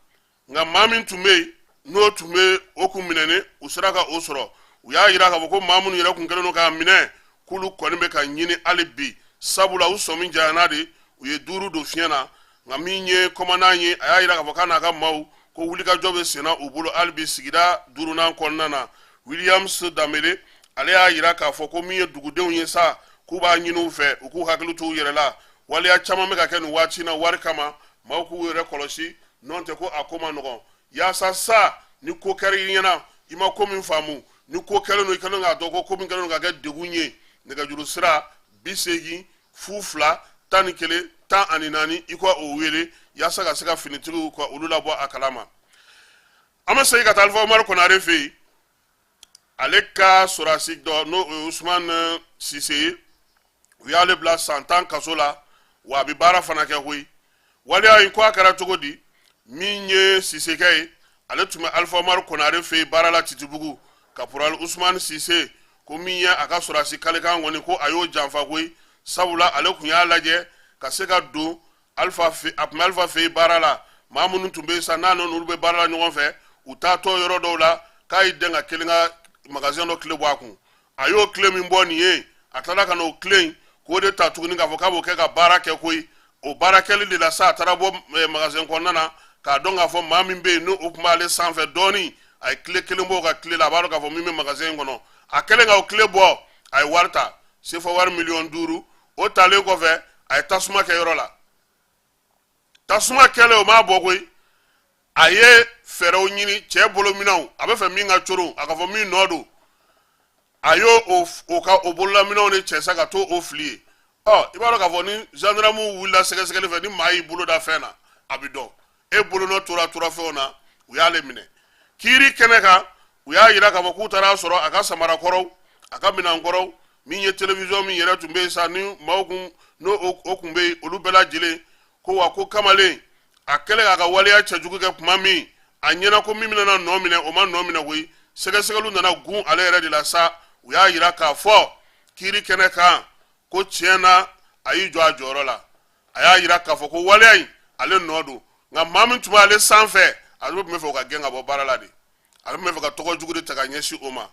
Speaker 1: nka maa min tun bɛ yen, n'o tun bɛ o kun minɛnen, u sera ka o sɔrɔ. U y'a yira k'a fɔ ko maa minnu yɛrɛ kun kɛlen don k'a minɛ, k'olu kɔni bɛ ka ɲini hali bi, sabula u sɔmi janyana de, u ye duuru don fiɲɛ na. Nka min ye kɔmandan ye, a y'a yira k'a fɔ k'a n'a ka maaw ko wulikajɔ bɛ senna u bolo hali bi sigida duurunan kɔnɔna na. Williams Danbele, ale y'a yira k'a fɔ ko min ye dugudenw ye sa, k'u b'a ɲini u fɛ u k'u hakili t'u yɛrɛ la. Waleya caman bɛ ka kɛ nin waati in na wari kama, maaw k'u yɛrɛ kɔlɔsi, n'o tɛ ko a ko man nɔgɔn. Yaasa sa ni ko kɛra i ɲɛna, i ma ko min faamu, ni ko kɛlen don, i kɛlen k'a dɔn ko ko min kɛlen don ka kɛ degun ye, nɛgɛjuru sira 80 02 11 14, i ka o wele yaasa ka se ka finitigiw ka olu labɔ a kalama. An bɛ segin ka taa Alifa Umaru Konare fɛ yen. Ale ka sɔrɔdasi dɔ, n'o ye Usumani Sise ye, u y'ale bila san 10 kaso la, wa a bɛ baara fana kɛ koyi. Waleya in ko a kɛra cogo di? Min ye Sisekɛ ye, ale tun bɛ Alifa Umaru Konare fɛ yen baara la Titibugu. Kaporal Usumani Sise ko min ye a ka sɔrɔdasi kalikan kɔni, ko a y'o janfa koyi, sabula ale tun y'a lajɛ ka se ka don Alifa fɛ. A tun bɛ Alifa fɛ yen baara la, maa minnu tun bɛ yen sa, n'a n'olu bɛ baara la ɲɔgɔn fɛ, u taatɔ yɔrɔ dɔw la, k'a y'i dɛn ka kelen ka magasin dɔ kile bɔ a kun. A y'o kile min bɔ nin ye, a tilala ka n'o kile in k'o de ta tuguni k'a fɔ k'a b'o kɛ ka baara kɛ koyi. O baara kɛli de la sa, a taara bɔ magasin kɔnɔna na k'a dɔn k'a fɔ maa min bɛ yen, n'o tun b'ale sanfɛ dɔɔnin, a ye kile kelen bɔ o ka kile la, a b'a dɔn k'a fɔ min bɛ magasin in kɔnɔ. A kɛlen ka o kile bɔ, a ye wari ta, sefa wari miliyɔn 5. O talen kɔfɛ, a ye tasuma kɛ yɔrɔ la. Tasuma kɛlen, o m'a bɔ koyi. A ye fɛɛrɛw ɲini, cɛ bolominɛnw, a bɛ fɛ min ka coron, a ka fɔ min nɔ don, a y'o o ka o bololaminɛnw de cɛ sa ka to o fili ye. Ɔ, i b'a dɔn k'a fɔ ni gendarmew wulila sɛgɛsɛgɛli fɛ, ni maa y'i bolo da fɛn na, a bɛ dɔn e bolonɔ tora fɛnw na. U y'ale minɛ kiiri kɛnɛ kan. U y'a yira k'a fɔ k'u taara sɔrɔ a ka samarakɔrɔw, a ka minɛnkɔrɔw, min ye télévision min yɛrɛ tun bɛ yen sa, ni maaw kun n'o o kun bɛ yen, olu bɛɛ lajɛlen ko wa ko kamalen a kɛlen k'a ka waleya cɛjugu kɛ tuma min, a ɲɛna ko min bɛna nɔ minɛ, o ma nɔ minɛ koyi. Sɛgɛsɛgɛliw nana gun ale yɛrɛ de la sa. U y'a yira k'a fɔ kiiri kɛnɛ kan ko tiɲɛ na, a y'i jɔ a jɔyɔrɔ la. A y'a yira k'a fɔ ko waleya in, ale nɔ don, nka maa min tun b'ale sanfɛ, ale tun bɛ fɛ o ka gɛn ka bɔ baara la de. Ale tun bɛ fɛ ka tɔgɔ jugu de ta ka ɲɛsin o ma.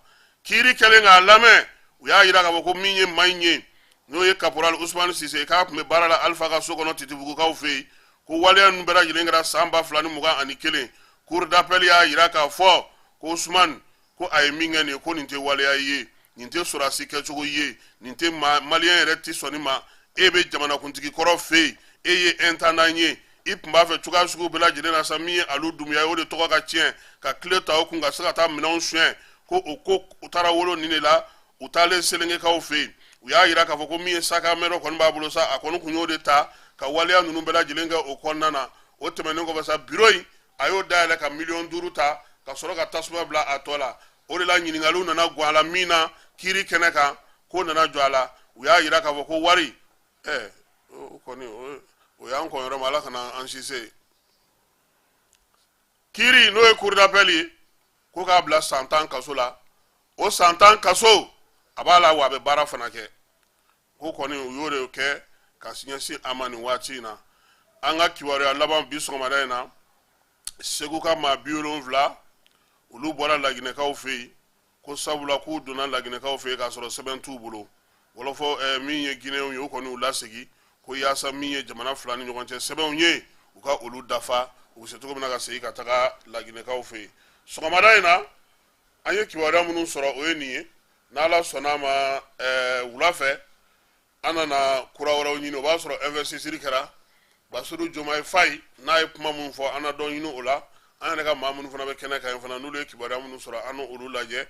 Speaker 1: Kiiri kɛlen k'a lamɛn, u y'a yira k'a fɔ ko min ye maa in ye, n'o ye caporal Usumani Sise, k'a tun bɛ baara la Alifa ka so kɔnɔ Titibugukaw fɛ yen, ko waleya ninnu bɛɛ lajɛlen kɛra san 2021. Cour d'appel y'a yira k'a fɔ ko Usumani, ko a ye min kɛ nin ye, ko nin tɛ waleya ye, nin tɛ sɔrɔdasi kɛcogo ye, nin tɛ maliyɛn yɛrɛ tɛ sɔn nin ma. E bɛ jamanakuntigi kɔrɔ fɛ yen, e ye intendant ye, i tun b'a fɛ cogoya sugu bɛɛ lajɛlen na sa, min ye Alu Dunbiya ye, o de tɔgɔ ka tiɲɛ, ka kile ta o kun ka se ka taa minɛnw suɲɛ. Ko o ko u taara wolo nin de la. U taalen Selengekaw fɛ yen, u y'a yira k'a fɔ ko min ye sac à main dɔ kɔni b'a bolo sa, a kɔni kun y'o de ta ka waleya ninnu bɛɛ lajɛlen kɛ o kɔnɔna na. O tɛmɛnen kɔfɛ sa, biro in, a y'o dayɛlɛ ka miliyɔn 5 ta ka sɔrɔ ka tasuma bila a tɔ la. O de la ɲininkaliw nana gan a la min na kiiri kɛnɛ kan, ko nana jɔ a la. U y'a yira k'a fɔ ko wari o kɔni o y'an kɔn yɔrɔ ma, Ala kana an si se. Kiiri, n'o ye cour d'appel ye, ko k'a bila san 10 kaso la. O san 10 kaso, a b'a la, wa a bɛ baara fana kɛ. Ko kɔni u y'o de kɛ ka ɲɛsin a ma nin waati in na. An ka kibaruya laban bi sɔgɔmada in na, Segu ka maa 70, olu bɔra Laginɛkaw fɛ yen, ko sabula k'u donna Laginɛkaw fɛ yen k'a sɔrɔ sɛbɛn t'u bolo. Wɔlɔfɔ min ye Ginɛw ye, o kɔni u lasegin ko yaasa min ye jamana fila ni ɲɔgɔn cɛ sɛbɛnw ye, u ka olu dafa, u bɛ se cogo min na ka segin ka taga Laginɛkaw fɛ yen. Sɔgɔmada in na, an ye kibaruya minnu sɔrɔ, o ye nin ye. N'Ala sɔnna a ma, wula fɛ an nana kura wɛrɛw ɲini. O b'a sɔrɔ investiture kɛra. Basiru Jomayi Fayi n'a ye kuma minnu fɔ, an na dɔ ɲini o la. An yɛrɛ ka maa minnu fana bɛ kɛnɛ kan yen fana, n'olu ye kibaruya minnu sɔrɔ, an n'olu lajɛ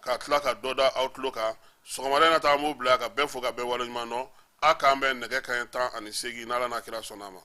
Speaker 1: ka tila ka dɔ da aw tulo kan. Sɔgɔmada in na ta, an b'o bila ka bɛɛ fo ka bɛɛ waleɲuman dɔn. A k'an bɛn nɛgɛ kanɲɛ 18, n'Ala n'a kira sɔnna a ma.